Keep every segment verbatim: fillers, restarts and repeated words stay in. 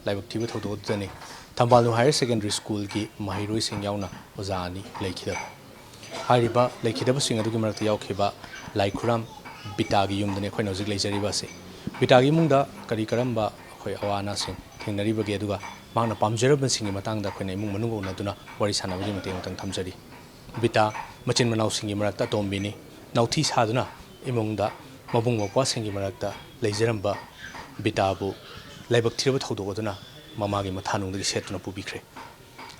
ꯂꯥꯏꯕꯛ ꯊꯤꯕ ꯊꯧꯗꯣꯛ ꯑꯗꯨꯗꯅꯤ ꯊꯝꯕꯥꯜꯅꯨ ꯍꯥꯌꯔ ꯁꯦꯀꯦꯟꯗꯔꯤ ꯁ꯭ꯀꯨꯜꯒꯤ ꯃꯍꯩꯔꯣꯏꯁꯤꯡ ꯌꯥꯎꯅ ꯑꯣꯖꯥ ꯑꯅꯤ ꯂꯩꯈꯤꯗꯕ꯫ ꯍꯥꯏꯔꯤꯕ ꯂꯩꯈꯤꯗꯕꯁꯤꯡ ꯑꯗꯨꯒꯤ ꯃꯔꯛꯇ ꯌꯥꯎꯈꯤꯕ ꯂꯥꯏꯈꯨꯔꯥꯝ ꯕꯤꯇꯥꯒꯤ ꯌꯨꯝꯗꯅꯤ ꯑꯩꯈꯣꯏꯅ ꯍꯧꯖꯤꯛ ꯂꯩꯖꯔꯤꯕ ꯑꯁꯤ꯫ ꯕꯤꯇꯥꯒꯤ ꯏꯃꯨꯡꯗ ꯀꯔꯤ ꯀꯔꯝꯕ ꯑꯩꯈꯣꯏ ꯑꯋꯥ ꯑꯅꯥꯁꯤꯡ ꯊꯦꯡꯅꯔꯤꯕꯒꯦ, ꯑꯗꯨꯒ ꯃꯍꯥꯛꯅ ꯄꯥꯝꯖꯔꯝꯕꯁꯤꯡꯒꯤ ꯃꯇꯥꯡꯗ ꯑꯩꯈꯣꯏꯅ ꯏꯃꯨꯡ ꯃꯅꯨꯡꯒ ꯎꯅꯗꯨꯅ ꯋꯥꯔꯤ ꯁꯥꯟꯅꯕꯒꯤ ꯃꯇꯦꯛ ꯑꯃꯇꯪ ꯊꯝꯖꯔꯤ꯫ ꯕꯤꯇꯥ ꯃꯆꯤꯟ ꯃꯅꯥꯎꯁꯤꯡꯒꯤ ꯃꯔꯛꯇ ꯑꯇꯣꯝꯕꯤꯅꯤ꯫ ꯅꯥꯎꯊꯤ ꯁꯥꯗꯨꯅ ꯏꯃꯨꯡꯗ ꯃꯕꯨꯡ ꯃꯧꯄ꯭ꯋꯥꯁꯤꯡꯒꯤ ꯃꯔꯛꯇ ꯂꯩꯖꯔꯝꯕ ꯕꯤꯇꯥꯕꯨ ꯂꯥꯏꯕꯛ ꯊꯤꯔꯕ ꯊꯧꯗꯣꯛ ꯑꯗꯨꯅ ꯃꯃꯥꯒꯤ ꯃꯊꯥꯅꯨꯡꯗꯒꯤ ꯁꯦꯠꯇꯨꯅ ꯄꯨꯕꯤꯈ꯭ꯔꯦ꯫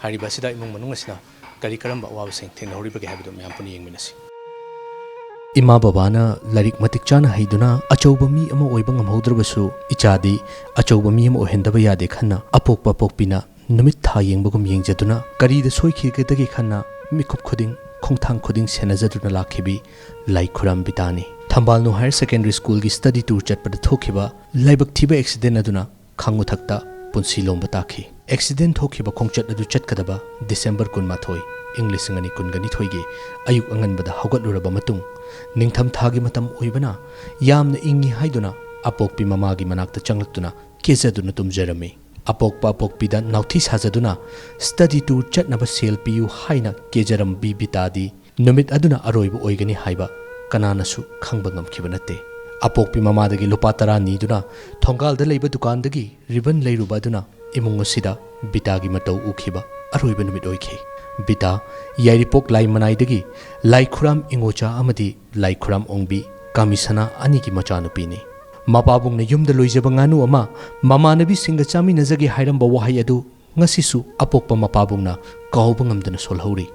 ꯍꯥꯏꯔꯤꯕ ꯑꯁꯤꯗ ꯏꯃꯨꯡ ꯃꯅꯨꯡ ꯑꯁꯤꯅ ꯀꯔꯤ ꯀꯔꯝꯕ ꯑꯋꯥꯕꯁꯤꯡ ꯊꯦꯡꯅꯍꯧꯔꯤꯕꯒꯦ ꯍꯥꯏꯕꯗꯨ ꯃꯌꯥꯝ ꯄꯨꯟꯅ ꯌꯦꯡꯃꯤꯟꯅꯁꯤ꯫ ꯏꯃꯥ ꯕꯕꯥꯅ ꯂꯥꯏꯔꯤꯛ ꯃꯇꯤꯛ ꯆꯥꯅ ꯍꯩꯗꯨꯅ ꯑꯆꯧꯕ ꯃꯤ ꯑꯃ ꯑꯣꯏꯕ ꯉꯝꯍꯧꯗ꯭ꯔꯕꯁꯨ, ꯏꯆꯥꯗꯤ ꯑꯆꯧꯕ ꯃꯤ ꯑꯃ ꯑꯣꯏꯍꯟꯗꯕ ꯌꯥꯗꯦ ꯈꯟꯅ ꯑꯄꯣꯛꯄ ꯑꯄꯣꯛꯄꯤꯅ ꯅꯨꯃꯤꯠ ꯊꯥ ꯌꯦꯡꯕꯒꯨꯝ ꯌꯦꯡꯖꯗꯨꯅ ꯀꯔꯤꯗ ꯁꯣꯏꯈꯤꯒꯗꯒꯦ ꯈꯟꯅ ꯃꯤꯀꯨꯞ ꯈꯨꯗꯤꯡ, ꯈꯣꯡꯊꯥꯡ ꯈꯨꯗꯤꯡ ꯁꯦꯟꯅꯖꯗꯨꯅ ꯂꯥꯛꯈꯤꯕꯤ ꯂꯥꯏꯈꯨꯔꯥꯝ ꯕꯤꯇꯥꯅꯤ꯫ ꯊꯝꯕꯥꯜꯅꯨ ꯍꯥꯌꯔ ꯁꯦꯀꯦꯟꯗꯔꯤ ꯁ꯭ꯀꯨꯜꯒꯤ ꯁ꯭ꯇꯗꯤ ꯇꯨꯔ ꯆꯠꯄꯗ ꯊꯣꯛꯈꯤꯕ ꯂꯥꯏꯕꯛ ꯊꯤꯕ ꯑꯦꯛꯁꯤꯗꯦꯟ ꯑꯗꯨꯅ ꯈꯥꯡꯉꯨꯊꯛꯇ ꯄꯨꯟꯁꯤ ꯂꯣꯝꯕ ꯇꯥꯈꯤ꯫ ꯑꯦꯛꯁꯤꯗꯦꯟ ꯊꯣꯛꯈꯤꯕ ꯈꯣꯡꯆꯠ ꯑꯗꯨ ꯆꯠꯀꯗꯕ ꯗꯤꯁꯦꯝꯕꯔ ꯀꯨꯟꯃꯥꯊꯣꯏ, ꯏꯪ ꯂꯤꯁꯤꯡ ꯑꯅꯤ ꯀꯨꯟꯒ ꯅꯤꯊꯣꯏꯒꯤ ꯑꯌꯨꯛ ꯑꯉꯟꯕꯗ ꯍꯧꯒꯠꯂꯨꯔꯕ ꯃꯇꯨꯡ, ꯅꯤꯡꯊꯝ ꯊꯥꯒꯤ ꯃꯇꯝ ꯑꯣꯏꯕꯅ ꯌꯥꯝꯅ ꯏꯪꯉꯤ ꯍꯥꯏꯗꯨꯅ ꯑꯄꯣꯛꯄꯤ ꯃꯃꯥꯒꯤ ꯃꯅꯥꯛꯇ ꯆꯪꯂꯛꯇꯨꯅ ꯀꯦꯖꯗꯨꯅ ꯇꯨꯝꯖꯔꯝꯃꯤ꯫ ꯑꯄꯣꯛꯄ ꯑꯄꯣꯛꯄꯤꯗ ꯅꯥꯎꯊꯤ ꯁꯥꯖꯗꯨꯅ ꯁ꯭ꯇꯗꯤ ꯇꯨꯔ ꯆꯠꯅꯕ ꯁꯦꯜ ꯄꯤꯌꯨ ꯍꯥꯏꯅ ꯀꯦꯖꯔꯝꯕꯤ ꯕꯤꯇꯥꯗꯤ ꯅꯨꯃꯤꯠ ꯑꯗꯨꯅ ꯑꯔꯣꯏꯕ ꯑꯣꯏꯒꯅꯤ ꯍꯥꯏꯕ ꯀꯅꯥꯅꯁꯨ ꯈꯪꯕ ꯉꯝꯈꯤꯕ ꯅꯠꯇꯦ꯫ ꯑꯄꯣꯛꯄꯤ ꯃꯃꯥꯗꯒꯤ ꯂꯨꯄꯥ ꯇꯔꯥ ꯅꯤꯗꯨꯅ ꯊꯣꯡꯒꯥꯜꯗ ꯂꯩꯕ ꯗꯨꯀꯥꯟꯗꯒꯤ ꯔꯤꯕꯟ ꯂꯩꯔꯨꯕ ꯑꯗꯨꯅ ꯏꯃꯨꯡ ꯑꯁꯤꯗ ꯕꯤꯇꯥꯒꯤ ꯃꯇꯧ ꯎꯈꯤꯕ ꯑꯔꯣꯏꯕ ꯅꯨꯃꯤꯠ ꯑꯣꯏꯈꯤ꯫ ꯕꯤꯇꯥ ꯌꯥꯏꯔꯤꯄꯣꯛ ꯂꯥꯏꯃꯅꯥꯏꯗꯒꯤ ꯂꯥꯏꯈꯨꯔꯥꯝ ꯏꯉꯣꯆꯥ ꯑꯃꯗꯤ ꯂꯥꯏꯈꯨꯔꯥꯝ ꯑꯣꯡꯕꯤ ꯀꯥꯃꯤꯁꯅꯥ ꯑꯅꯤꯒꯤ ꯃꯆꯥꯅꯨꯄꯤꯅꯤ꯫ ꯃꯄꯥꯕꯨꯡꯅ ꯌꯨꯝꯗ ꯂꯣꯏꯖꯕ ꯉꯥꯅꯨ ꯑꯃ ꯃꯃꯥꯟꯅꯕꯤꯁꯤꯡꯒ ꯆꯥꯃꯤꯟꯅꯖꯒꯦ ꯍꯥꯏꯔꯝꯕ ꯋꯥꯍꯩ ꯑꯗꯨ ꯉꯁꯤꯁꯨ ꯑꯄꯣꯛꯄ ꯃꯄꯥꯕꯨꯡꯅ ꯀꯥꯎꯕ ꯉꯝꯗꯅ ꯁꯣꯜꯍꯧꯔꯤ꯫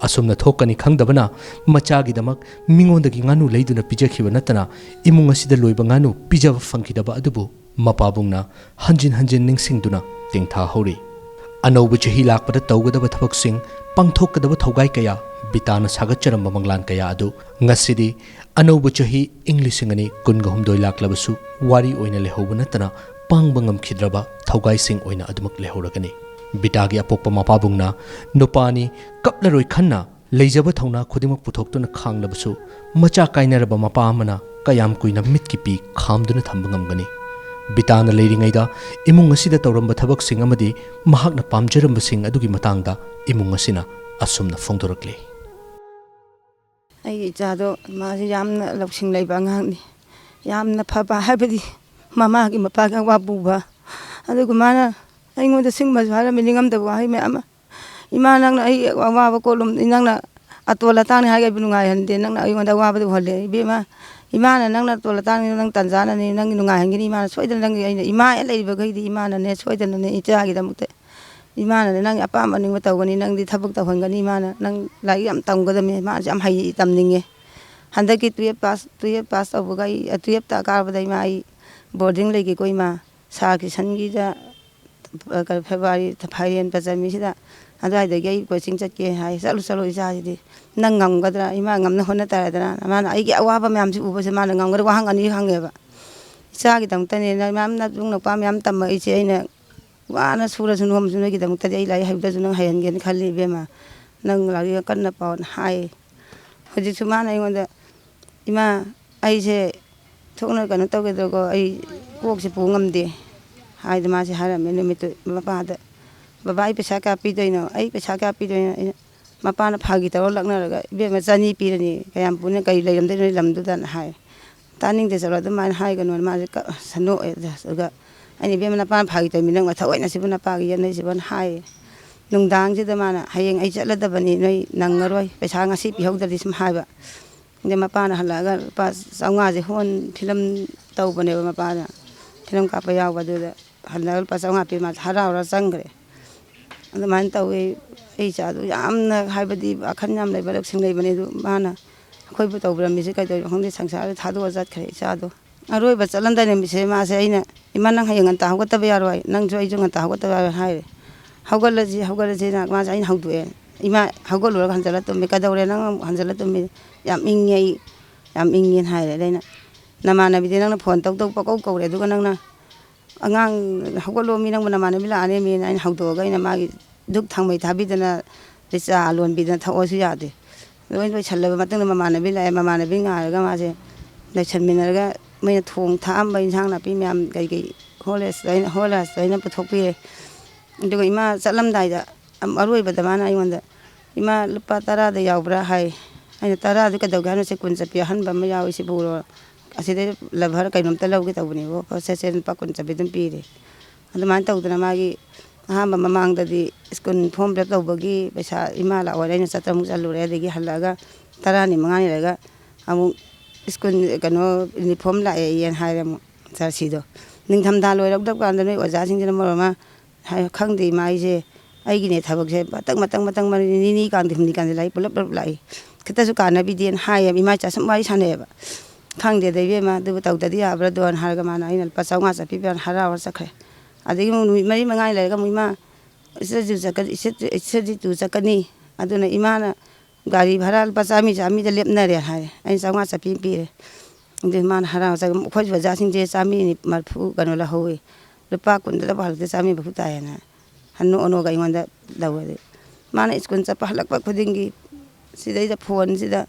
ꯑꯁꯨꯝꯅ ꯊꯣꯛꯀꯅꯤ ꯈꯪꯗꯕꯅ ꯃꯆꯥꯒꯤꯗꯃꯛ ꯃꯤꯉꯣꯟꯗꯒꯤ ꯉꯥꯅꯨ ꯂꯩꯗꯨꯅ ꯄꯤꯖꯈꯤꯕ ꯅꯠꯇꯅ ꯏꯃꯨꯡ ꯑꯁꯤꯗ ꯂꯣꯏꯕ ꯉꯥꯅꯨ ꯄꯤꯖꯕ ꯐꯪꯈꯤꯗꯕ ꯑꯗꯨꯕꯨ ꯃꯄꯥꯕꯨꯡꯅ ꯍꯟꯖꯤꯟ ꯍꯟꯖꯤꯟ ꯅꯤꯡꯁꯤꯡꯗꯨꯅ ꯇꯦꯡꯊꯥꯍꯧꯔꯤ꯫ ꯑꯅꯧꯕ ꯆꯍꯤ ꯂꯥꯛꯄꯗ ꯇꯧꯒꯗꯕ ꯊꯕꯛꯁꯤꯡ, ꯄꯥꯡꯊꯣꯛꯀꯗꯕ ꯊꯧꯒꯥꯏ ꯀꯌꯥ, ꯕꯤꯇꯥꯅ ꯁꯥꯒꯠꯆꯔꯝꯕ ꯃꯪꯂꯥꯟ ꯀꯌꯥ ꯑꯗꯨ ꯉꯁꯤꯗꯤ ꯑꯅꯧꯕ ꯆꯍꯤ ꯏꯪ ꯂꯤꯁꯤꯡ ꯑꯅꯤ ꯀꯨꯟꯒ ꯍꯨꯝꯗꯣꯏ ꯂꯥꯛꯂꯕꯁꯨ ꯋꯥꯔꯤ ꯑꯣꯏꯅ ꯂꯩꯍꯧꯕ ꯅꯠꯇꯅ ꯄꯥꯡꯕ ꯉꯝꯈꯤꯗ꯭ꯔꯕ ꯊꯧꯒꯥꯏꯁꯤꯡ ꯑꯣꯏꯅ ꯑꯗꯨꯃꯛ ꯂꯩꯍꯧꯔꯒꯅꯤ꯫ ꯕꯤꯇꯥꯒꯤ ꯑꯄꯣꯛꯄ ꯃꯄꯥꯕꯨꯡꯅ ꯅꯨꯄꯥꯅꯤ, ꯀꯞꯂꯔꯣꯏ ꯈꯟꯅ ꯂꯩꯖꯕ ꯊꯧꯅꯥ ꯈꯨꯗꯤꯡꯃꯛ ꯄꯨꯊꯣꯛꯇꯨꯅ ꯈꯥꯡꯂꯕꯁꯨ ꯃꯆꯥ ꯀꯥꯏꯅꯔꯕ ꯃꯄꯥ ꯑꯃꯅ ꯀꯌꯥꯝ ꯀꯨꯏꯅ ꯃꯤꯠꯀꯤ ꯄꯤ ꯈꯥꯝꯗꯨꯅ ꯊꯝꯕ ꯉꯝꯒꯅꯤ? ꯕꯤꯇꯥꯅ ꯂꯩꯔꯤꯉꯩꯗ ꯏꯃꯨꯡ ꯑꯁꯤꯗ ꯇꯧꯔꯝꯕ ꯊꯕꯛꯁꯤꯡ ꯑꯃꯗꯤ ꯃꯍꯥꯛꯅ ꯄꯥꯝꯖꯔꯝꯕꯁꯤꯡ ꯑꯗꯨꯒꯤ ꯃꯇꯥꯡꯗ ꯏꯃꯨꯡ ꯑꯁꯤꯅ ꯑꯁꯨꯝꯅ ꯐꯣꯡꯗꯣꯔꯛꯂꯤ꯫ ꯑꯩꯒꯤ ꯏꯆꯥꯗꯣ ꯃꯥꯁꯤ ꯌꯥꯝꯅ ꯂꯧꯁꯤꯡ ꯂꯩꯕ ꯑꯉꯥꯡꯅꯤ, ꯌꯥꯝꯅ ꯐꯕ, ꯍꯥꯏꯕꯗꯤ ꯃꯃꯥꯒꯤ ꯃꯄꯥꯒꯤ ꯑꯋꯥꯕ ꯎꯕ꯫ ꯑꯗꯨꯒ ꯃꯥꯅ ꯑꯩꯉꯣꯟꯗ ꯁꯤꯒꯨꯝꯕꯁꯨ ꯍꯥꯏꯔꯝꯃꯤ, ꯅꯤꯡꯉꯝꯗꯕ ꯋꯥꯍꯩ ꯃꯌꯥꯝ ꯑꯃ꯫ "ꯏꯃꯥ, ꯅꯪꯅ ꯑꯩ ꯑꯋꯥꯕ ꯀꯣꯂꯨꯝ, ꯅꯪꯅ ꯑꯇꯣꯜ ꯑꯇꯥꯡꯅꯤ ꯍꯥꯏꯔꯒ ꯑꯩꯕꯨ ꯅꯨꯡꯉꯥꯏꯍꯟꯗꯦ, ꯅꯪꯅ ꯑꯩꯉꯣꯟꯗ ꯑꯋꯥꯕꯗꯨ ꯎꯍꯜꯂꯦ꯫ ꯏꯕꯦꯝꯃ, ꯏꯃꯥꯅ ꯅꯪꯅ ꯑꯇꯣꯜ ꯑꯇꯥꯡꯅꯤ, ꯅꯪ ꯇꯟꯖꯥꯅꯅꯤ, ꯅꯪꯒꯤ ꯅꯨꯡꯉꯥꯏꯍꯟꯒꯅꯤ, ꯏꯃꯥꯅ ꯁꯣꯏꯗꯅ ꯅꯪꯒꯤ, ꯑꯩꯅ ꯏꯃꯥ ꯍꯦꯛ ꯂꯩꯔꯤꯕꯈꯩꯗꯤ ꯏꯃꯥꯅꯅꯦ ꯁꯣꯏꯗꯅꯅꯦ ꯏꯆꯥꯒꯤꯗꯃꯛꯇ ꯏꯃꯥꯅꯅꯦ ꯅꯪꯒꯤ ꯑꯄꯥꯝꯕ ꯑꯅꯤꯡꯕ ꯇꯧꯒꯅꯤ, ꯅꯪꯗꯤ ꯊꯕꯛ ꯇꯧꯍꯟꯒꯅꯤ, ꯏꯃꯥꯅ ꯅꯪ ꯂꯥꯏꯔꯤꯛ ꯌꯥꯝ ꯇꯝꯒꯗꯕꯅꯤ, ꯃꯥꯁꯨ ꯌꯥꯝ ꯍꯩ, ꯇꯝꯅꯤꯡꯉꯦ꯫ ꯍꯟꯗꯛꯀꯤ ꯇꯨꯌꯦꯜꯞ ꯄꯥꯁ, ꯇꯨꯌꯦꯜꯞ ꯄꯥꯁ ꯇꯧꯕꯒ ꯑꯩ, ꯇꯨꯌꯦꯜꯞꯇ ꯀꯥꯕꯗ ꯏꯃꯥ ꯑꯩ ꯕꯣꯔꯗꯤꯡ ꯂꯩꯒꯦꯀꯣ ꯏꯃꯥ, ꯁꯥꯔ ꯀꯤꯁꯟꯒꯤꯗ, ꯑ, ꯀꯩꯅꯣ, ꯐꯦꯕ꯭ꯔꯨꯋꯥꯔꯤ, ꯐꯥꯏꯔꯦꯟ ꯄꯟꯆꯃꯤꯁꯤꯗ ꯑꯗꯨꯋꯥꯏꯗꯒꯤ ꯑꯩ ꯀꯣꯆꯤꯡ ꯆꯠꯀꯦ ꯍꯥꯏ꯫ "ꯆꯠꯂꯨ, ꯆꯠꯂꯨ ꯏꯆꯥꯁꯤꯗꯤ, ꯅꯪ ꯉꯝꯒꯗ꯭ꯔꯥ? ꯏꯃꯥ ꯉꯝꯅ ꯍꯣꯠꯅ ꯇꯥꯔꯦꯗꯅ꯫ ꯃꯥꯅ ꯑꯩꯒꯤ ꯑꯋꯥꯕ ꯃꯌꯥꯝꯁꯤ ꯎꯕꯁꯦ ꯃꯥꯅ ꯉꯝꯒꯗ꯭ꯔꯥ?" ꯋꯥꯍꯪ ꯑꯅꯤ ꯍꯪꯉꯦꯕ꯫ "ꯏꯆꯥꯒꯤꯗꯃꯛꯇꯅꯦ, ꯅꯪ ꯃꯌꯥꯝ ꯅꯕꯨꯡ ꯅꯧꯄꯥ ꯃꯌꯥꯝ ꯇꯝꯃꯛꯏꯁꯦ, ꯑꯩꯅ ꯋꯥꯅ ꯁꯨꯔꯁꯨ ꯅꯣꯝꯁꯨ ꯅꯣꯏꯒꯤꯗꯃꯛꯇꯗꯤ ꯑꯩ ꯂꯥꯏꯔꯤꯛ ꯍꯩꯕꯗꯁꯨ ꯅꯪ ꯍꯩꯍꯟꯒꯦꯅ ꯈꯜꯂꯤ ꯏꯕꯦꯝꯃ, ꯅꯪ ꯂꯥꯏꯔꯤꯛ ꯀꯟꯅ ꯄꯥꯎꯅ" ꯍꯥꯏ꯫ ꯍꯧꯖꯤꯛꯁꯨ ꯃꯥꯅ ꯑꯩꯉꯣꯟꯗ, "ꯏꯃꯥ, ꯑꯩꯁꯦ ꯊꯣꯛꯅ ꯀꯩꯅꯣ ꯇꯧꯒꯦꯗꯀꯣ, ꯑꯩ ꯀꯣꯛꯁꯦ ꯄꯨ ꯉꯝꯗꯦ" ꯍꯥꯏꯗ ꯃꯥꯁꯦ ꯍꯥꯏꯔꯝꯃꯦ ꯅꯨꯃꯤꯠꯇꯨ ꯃꯄꯥꯗ, "ꯕꯕꯥ, ꯑꯩ ꯄꯩꯁꯥ ꯀꯌꯥ ꯄꯤꯗꯣꯏꯅꯣ? ꯑꯩ ꯄꯩꯁꯥ ꯀꯌꯥ ꯄꯤꯗꯣꯏꯅꯣ?" ꯑꯩꯅ, ꯃꯄꯥꯅ ꯐꯥꯒꯤ ꯇꯧꯔ ꯂꯛꯅꯔꯒ, "ꯏꯕꯦꯝꯃ, ꯆꯅꯤ ꯄꯤꯔꯅꯤ, ꯀꯌꯥꯝ ꯄꯨꯅ ꯀꯔꯤ ꯂꯩꯔꯝꯗꯣꯏꯅꯣ ꯂꯝꯗꯨꯗꯅ" ꯍꯥꯏ꯫ "ꯇꯥꯅꯤꯡꯗꯦ, ꯆꯠꯂꯣ, ꯑꯗꯨꯃꯥꯏꯅ ꯍꯥꯏꯒꯅꯨꯅ" ꯃꯥꯁꯦ ꯀ-, ꯁꯅꯣꯛꯑꯦ꯫ ꯑꯗꯨꯒ ꯑꯩꯅ, "ꯏꯕꯦꯝꯃ, ꯅꯄꯥꯅ ꯐꯥꯒꯤ ꯇꯧꯔꯤꯃꯤ, ꯅꯪ ꯊꯑꯣꯏꯅ ꯁꯤꯕꯨ ꯅꯄꯥꯒ ꯌꯦꯠꯅꯩꯁꯤꯕꯣꯅ" ꯍꯥꯏꯌꯦ꯫ ꯅꯨꯡꯗꯥꯡꯁꯤꯗ ꯃꯥꯅ, "ꯍꯌꯦꯡ ꯑꯩ ꯆꯠꯂꯗꯕꯅꯤ, ꯅꯣꯏ ꯅꯪꯉꯔꯣꯏ, ꯄꯩꯁꯥ ꯉꯁꯤ ꯄꯤꯍꯧꯗ꯭ꯔꯗꯤ" ꯁꯨꯝ ꯍꯥꯏꯕ꯫ ꯑꯗꯩ ꯃꯄꯥꯅ ꯍꯜꯂꯛꯑꯒ ꯂꯨꯄꯥ ꯆꯥꯝꯃꯉꯥꯁꯦ ꯍꯣꯟ ꯐꯤꯂꯝ ꯇꯧꯕꯅꯦꯕ ꯃꯄꯥꯅ, ꯐꯤꯂꯝ ꯀꯥꯞꯄ ꯌꯥꯎꯕ, ꯑꯗꯨꯗ ꯍꯜꯂꯛꯑꯒ ꯂꯨꯄꯥ ꯆꯥꯝꯃꯉꯥ ꯄꯤ, ꯃꯥꯁꯦ ꯍꯔꯥꯎ ꯍꯔꯥꯎ ꯆꯪꯈ꯭ꯔꯦ꯫ ꯑꯗꯨꯃꯥꯏꯅ ꯇꯧꯋꯤ꯫ ꯑꯩ ꯏꯆꯥꯗꯣ ꯌꯥꯝꯅ, ꯍꯥꯏꯕꯗꯤ, ꯋꯥꯈꯜ ꯌꯥꯝ ꯂꯩꯕ, ꯂꯧꯁꯤꯡ ꯂꯩꯕꯅꯦ꯫ ꯑꯗꯨ ꯃꯥꯅ ꯑꯩꯈꯣꯏꯕꯨ ꯇꯧꯕꯤꯔꯝꯃꯤꯁꯦ ꯀꯩꯗꯧꯔꯤꯅꯣ ꯈꯪꯗꯦ, ꯁꯪꯁꯥꯔꯗ ꯊꯥꯗꯣꯛꯑ ꯆꯠꯈ꯭ꯔꯦ ꯏꯆꯥꯗꯣ꯫ ꯑꯔꯣꯏꯕ ꯆꯠꯂꯝꯗꯥꯏ ꯅꯨꯃꯤꯠꯁꯦ ꯃꯥꯁꯦ ꯑꯩꯅ, "ꯏꯃꯥ, ꯅꯪ ꯍꯌꯦꯡ ꯉꯟꯇꯥ ꯍꯧꯒꯠꯇꯕ ꯌꯥꯔꯣꯏ, ꯅꯪꯁꯨ ꯑꯩꯁꯨ ꯉꯟꯇꯥ ꯍꯧꯒꯠꯇꯕ ꯌꯥꯔꯣꯏ" ꯍꯥꯏꯔꯦ꯫ "ꯍꯧꯒꯠꯂꯁꯤ, ꯍꯧꯒꯠꯂꯁꯤꯅ" ꯃꯥꯁꯦ ꯑꯩꯅ ꯍꯧꯗꯣꯛꯑꯦ꯫ "ꯏꯃꯥ, ꯍꯧꯒꯠꯂꯨꯔꯒ ꯍꯟꯖꯜꯂ ꯇꯨꯝꯃꯤ, ꯀꯩꯗꯧꯔꯦ ꯅꯪ ꯑꯃꯨꯛ ꯍꯟꯖꯜꯂ ꯇꯨꯝꯃꯤ?" "ꯌꯥꯝ ꯏꯪꯉꯦ ꯑꯩ, ꯌꯥꯝ ꯏꯪꯉꯦꯅ" ꯍꯥꯏꯔꯦ꯫ ꯑꯗꯩ ꯑꯩꯅ, "ꯅꯃꯥꯟꯅꯕꯤꯗꯤ ꯅꯪꯅ ꯐꯣꯟ ꯇꯧ ꯇꯧ ꯄꯪꯀꯧ ꯀꯧꯔꯦ, ꯑꯗꯨꯒ ꯅꯪꯅ ꯑꯉꯥꯡ ꯍꯧꯒꯠꯂꯣ, ꯃꯤ ꯅꯪꯕꯨ ꯅꯃꯥꯟꯅꯕꯤ ꯂꯥꯛꯑꯅꯦꯃꯤꯅ" ꯑꯩꯅ ꯍꯧꯗꯣꯛꯑꯒ ꯑꯩꯅ ꯃꯥꯒꯤ ꯙꯨꯛ ꯊꯥꯡꯃꯩ ꯊꯥꯕꯤꯗꯅ, ꯑꯗꯩ ꯆꯥ ꯂꯣꯟꯕꯤꯗꯅ ꯊꯛꯑꯣꯁꯨ ꯌꯥꯗꯦ꯫ ꯂꯣꯏ ꯂꯣꯏꯁꯜꯂꯕ ꯃꯇꯨꯡꯗ ꯃꯃꯥꯟꯅꯕꯤ ꯂꯥꯛꯑꯦ, ꯃꯃꯥꯟꯅꯕꯤ ꯉꯥꯏꯔꯒ ꯃꯥꯁꯦ ꯂꯩꯁꯟꯃꯤꯟꯅꯔꯒ ꯃꯣꯏꯅ ꯊꯣꯡ ꯊꯥꯛꯑꯝꯕ ꯏꯟꯁꯥꯡ ꯅꯥꯄꯤ ꯃꯌꯥꯝ ꯀꯩꯀꯩ ꯍꯣꯜ ꯂꯦꯁꯇ ꯑꯩꯅ, ꯍꯣꯜ ꯂꯦꯁꯇ ꯑꯩꯅ ꯄꯨꯊꯣꯛꯄꯤꯔꯦ꯫ ꯑꯗꯨꯒ ꯏꯃꯥ ꯆꯠꯂꯝꯗꯥꯏꯗ, ꯑꯔꯣꯏꯕꯗ ꯃꯥꯅ ꯑꯩꯉꯣꯟꯗ, "ꯏꯃꯥ, ꯂꯨꯄꯥ ꯇꯔꯥꯗ ꯌꯥꯎꯕ꯭ꯔꯥ?" ꯍꯥꯏ꯫ ꯑꯩꯅ, "ꯇꯔꯥꯗꯨ ꯀꯩꯗꯧꯒꯦ ꯍꯥꯏꯅꯣ? ꯁꯦ ꯀꯨꯟ ꯆꯠꯄꯤ ꯑꯍꯟꯕ ꯑꯃ ꯌꯥꯎꯏ, ꯁꯤ ꯄꯨꯔꯣ꯫ ꯑꯁꯤꯗꯩ ꯂꯚꯔ ꯀꯩꯅꯣꯝꯇ ꯂꯧꯒꯦ ꯇꯧꯕꯅꯦꯕ꯫ ꯁꯦ, ꯁꯦ, ꯂꯨꯄꯥ ꯀꯨꯟ ꯆꯠꯄꯤ ꯑꯗꯨꯝ ꯄꯤꯔꯦ"꯫ ꯑꯗꯨꯃꯥꯏꯅ ꯇꯧꯗꯅ ꯃꯥꯒꯤ ꯑꯍꯥꯟꯕ ꯃꯃꯥꯡꯗꯗꯤ ꯁ꯭ꯀꯨꯜ ꯐꯣꯔꯝ ꯐꯤꯜ ꯑꯞ ꯇꯧꯕꯒꯤ ꯄꯩꯁꯥ ꯏꯃꯥ ꯂꯥꯛꯑꯣꯅ ꯑꯩꯅ ꯆꯠꯇ꯭ꯔ ꯑꯃꯨꯛ ꯆꯠꯂꯨꯔꯦ꯫ ꯑꯗꯒꯤ ꯍꯜꯂꯛꯑꯒ ꯇꯔꯥꯅꯤ ꯃꯉꯥꯅꯤ ꯂꯩꯔꯒ ꯑꯃꯨꯛ ꯁ꯭ꯀꯨꯜ, ꯀꯩꯅꯣ, ꯌꯨꯅꯤꯐꯣꯔꯝ ꯂꯥꯛꯑꯦꯌꯦꯅ ꯍꯥꯏꯔꯦ ꯑꯃꯨꯛ ꯖꯔꯁꯤꯗꯣ꯫ ꯅꯤꯡꯊꯝꯊꯥ ꯂꯣꯏꯔꯛꯇꯕ ꯀꯥꯟꯗ ꯅꯣꯏ ꯑꯣꯖꯥꯁꯤꯡꯁꯤꯅ ꯃꯔꯣꯜ ꯑꯃ ꯍꯥꯏ, ꯈꯪꯗꯦ ꯏꯃꯥ, ꯑꯩꯁꯦ ꯑꯩꯒꯤꯅꯦ ꯊꯕꯛꯁꯦ ꯃꯇꯪ, ꯃꯇꯪ, ꯃꯇꯪ, ꯃꯔꯤ ꯅꯤꯅꯤ ꯀꯥꯟꯗꯤ ꯍꯨꯝꯅꯤ ꯀꯥꯟꯗꯤ ꯂꯥꯛꯏ, ꯄꯨꯂꯞ ꯄꯨꯂꯞ ꯂꯥꯛꯏ꯫ ꯈꯤꯇꯁꯨ ꯀꯥꯟꯅꯕꯤꯗꯦꯅ ꯍꯥꯏꯌꯦꯕ꯫ ꯏꯃꯥ ꯏꯆꯥ ꯁꯨꯝ ꯋꯥꯔꯤ ꯁꯥꯟꯅꯩꯌꯦꯕ꯫ "ꯈꯪꯗꯦꯗ ꯏꯕꯦꯝꯃ, ꯑꯗꯨꯕꯨ ꯇꯧꯗꯗꯤ ꯌꯥꯕ꯭ꯔꯥꯗꯣꯅ" ꯍꯥꯏꯔꯒ ꯃꯥꯅ ꯑꯩꯅ ꯂꯨꯄꯥ ꯆꯥꯝꯃꯉꯥ ꯆꯠꯄꯤꯕ꯭ꯔꯥꯅ ꯍꯔꯥꯎ ꯍꯔꯥꯎ ꯆꯠꯈ꯭ꯔꯦ꯫ ꯑꯗꯒꯤ ꯑꯃꯨꯛ ꯅꯨꯃꯤꯠ ꯃꯔꯤ ꯃꯉꯥꯅꯤ ꯂꯩꯔꯒ ꯑꯃꯨꯛ, "ꯏꯃꯥ, ꯏꯆꯠ ꯏꯆꯠ ꯆꯠꯀꯅꯤ, ꯏꯆꯠ ꯏꯆꯠ ꯏꯆꯠ ꯇꯨ ꯆꯠꯀꯅꯤ, ꯑꯗꯨꯅ ꯏꯃꯥꯅ ꯒꯥꯔꯤ ꯚꯔꯥ ꯂꯨꯄꯥ ꯆꯥꯝꯃꯔꯤ, ꯆꯥꯝꯃꯔꯤꯗ ꯂꯦꯞꯅꯔꯦ" ꯍꯥꯏꯔꯦ꯫ ꯑꯩꯅ ꯆꯥꯝꯃꯉꯥ ꯆꯠꯄꯤ ꯑꯃ ꯄꯤꯔꯦ꯫ ꯑꯗꯨ ꯃꯥꯅ ꯍꯔꯥꯎ ꯆꯠ-, ꯑꯩꯈꯣꯏ ꯑꯣꯖꯥꯁꯤꯡꯁꯦ ꯆꯥꯝꯃꯔꯤ ꯃꯔꯐꯨ ꯀꯩꯅꯣ ꯂꯧꯍꯧꯋꯤ, ꯂꯨꯄꯥ ꯀꯨꯟꯗ ꯂꯧꯕ ꯍꯜꯂꯛꯇꯦ, ꯆꯥꯝꯃꯔꯤ ꯃꯔꯐꯨ ꯇꯥꯏꯌꯦꯅ ꯍꯟꯅꯣ ꯍꯟꯅꯣꯒ ꯑꯩꯉꯣꯟꯗ ꯂꯧꯔꯗꯤ꯫ ꯃꯥꯅ ꯁ꯭ꯀꯨꯜ ꯆꯠꯄ ꯍꯜꯂꯛꯄ ꯈꯨꯗꯤꯡꯒꯤ ꯁꯤꯗꯩꯗ ꯐꯣꯟꯁꯤꯗ,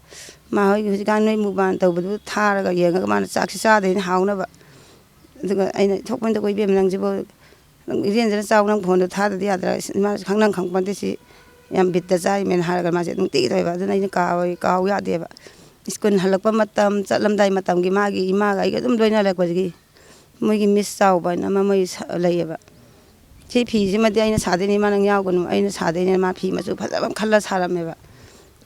"ꯃꯥ ꯍꯣꯏꯒꯤ ꯍꯧꯖꯤꯛꯀꯥꯟ ꯅꯣꯏ ꯃꯨꯛꯕꯥꯡ ꯇꯧꯕꯗꯨ ꯊꯥꯔꯒ ꯌꯦꯡꯉꯒ ꯃꯥꯅ ꯆꯥꯛꯁꯤ ꯆꯥꯗꯣꯏꯅꯤ ꯍꯥꯎꯅꯕ"꯫ ꯑꯗꯨꯒ ꯑꯩꯅ ꯊꯣꯛꯄꯗ, "ꯀꯣ ꯏꯕꯦꯝꯃ, ꯅꯪꯁꯤꯕꯨ ꯅꯪ ꯏꯔꯦꯟꯖꯅ ꯆꯥꯎ, ꯅꯪ ꯐꯣꯟꯗꯣ ꯊꯥꯗꯗꯤ ꯌꯥꯗ꯭ꯔꯥ, ꯏꯃꯥ ꯈꯪ-, ꯅꯪ ꯈꯪꯄꯣꯟꯇꯦ ꯁꯤ ꯌꯥꯝ ꯕꯤꯠꯇ ꯆꯥꯔꯤꯃꯦꯅ" ꯍꯥꯏꯔꯒ ꯃꯥꯁꯦ ꯅꯨꯡꯇꯤꯒꯤ ꯇꯧꯋꯦꯕ꯫ ꯑꯗꯨꯅ ꯑꯩꯅ ꯀꯥꯎ-, ꯀꯥꯎ ꯌꯥꯗꯦꯕ꯫ ꯁ꯭ꯀꯨꯜ ꯍꯜꯂꯛꯄ ꯃꯇꯝ, ꯆꯠꯂꯝꯗꯥꯏ ꯃꯇꯝꯒꯤ ꯃꯥꯒꯤ ꯏꯃꯥꯒ ꯑꯩꯒ ꯑꯗꯨꯝ ꯂꯣꯏꯅꯔꯛꯄꯗꯒꯤ ꯃꯣꯏꯒꯤ ꯃꯤꯁ ꯆꯥꯎꯕ ꯍꯥꯏꯅ ꯑꯃ ꯃꯣꯏ ꯁ-, ꯂꯩꯌꯦꯕ꯫ "ꯁꯤ ꯐꯤꯁꯤꯃꯗꯤ ꯑꯩꯅ ꯁꯥꯗꯣꯏꯅꯤ, ꯏꯃꯥ ꯅꯪ ꯌꯥꯎꯒꯅꯨ, ꯑꯩꯅ ꯁꯥꯗꯣꯏꯅꯦ"꯫ ꯃꯥ ꯐꯤ ꯃꯆꯨ ꯐꯖꯕ ꯑꯃ ꯈꯜꯂ ꯁꯥꯔꯝꯃꯦꯕ꯫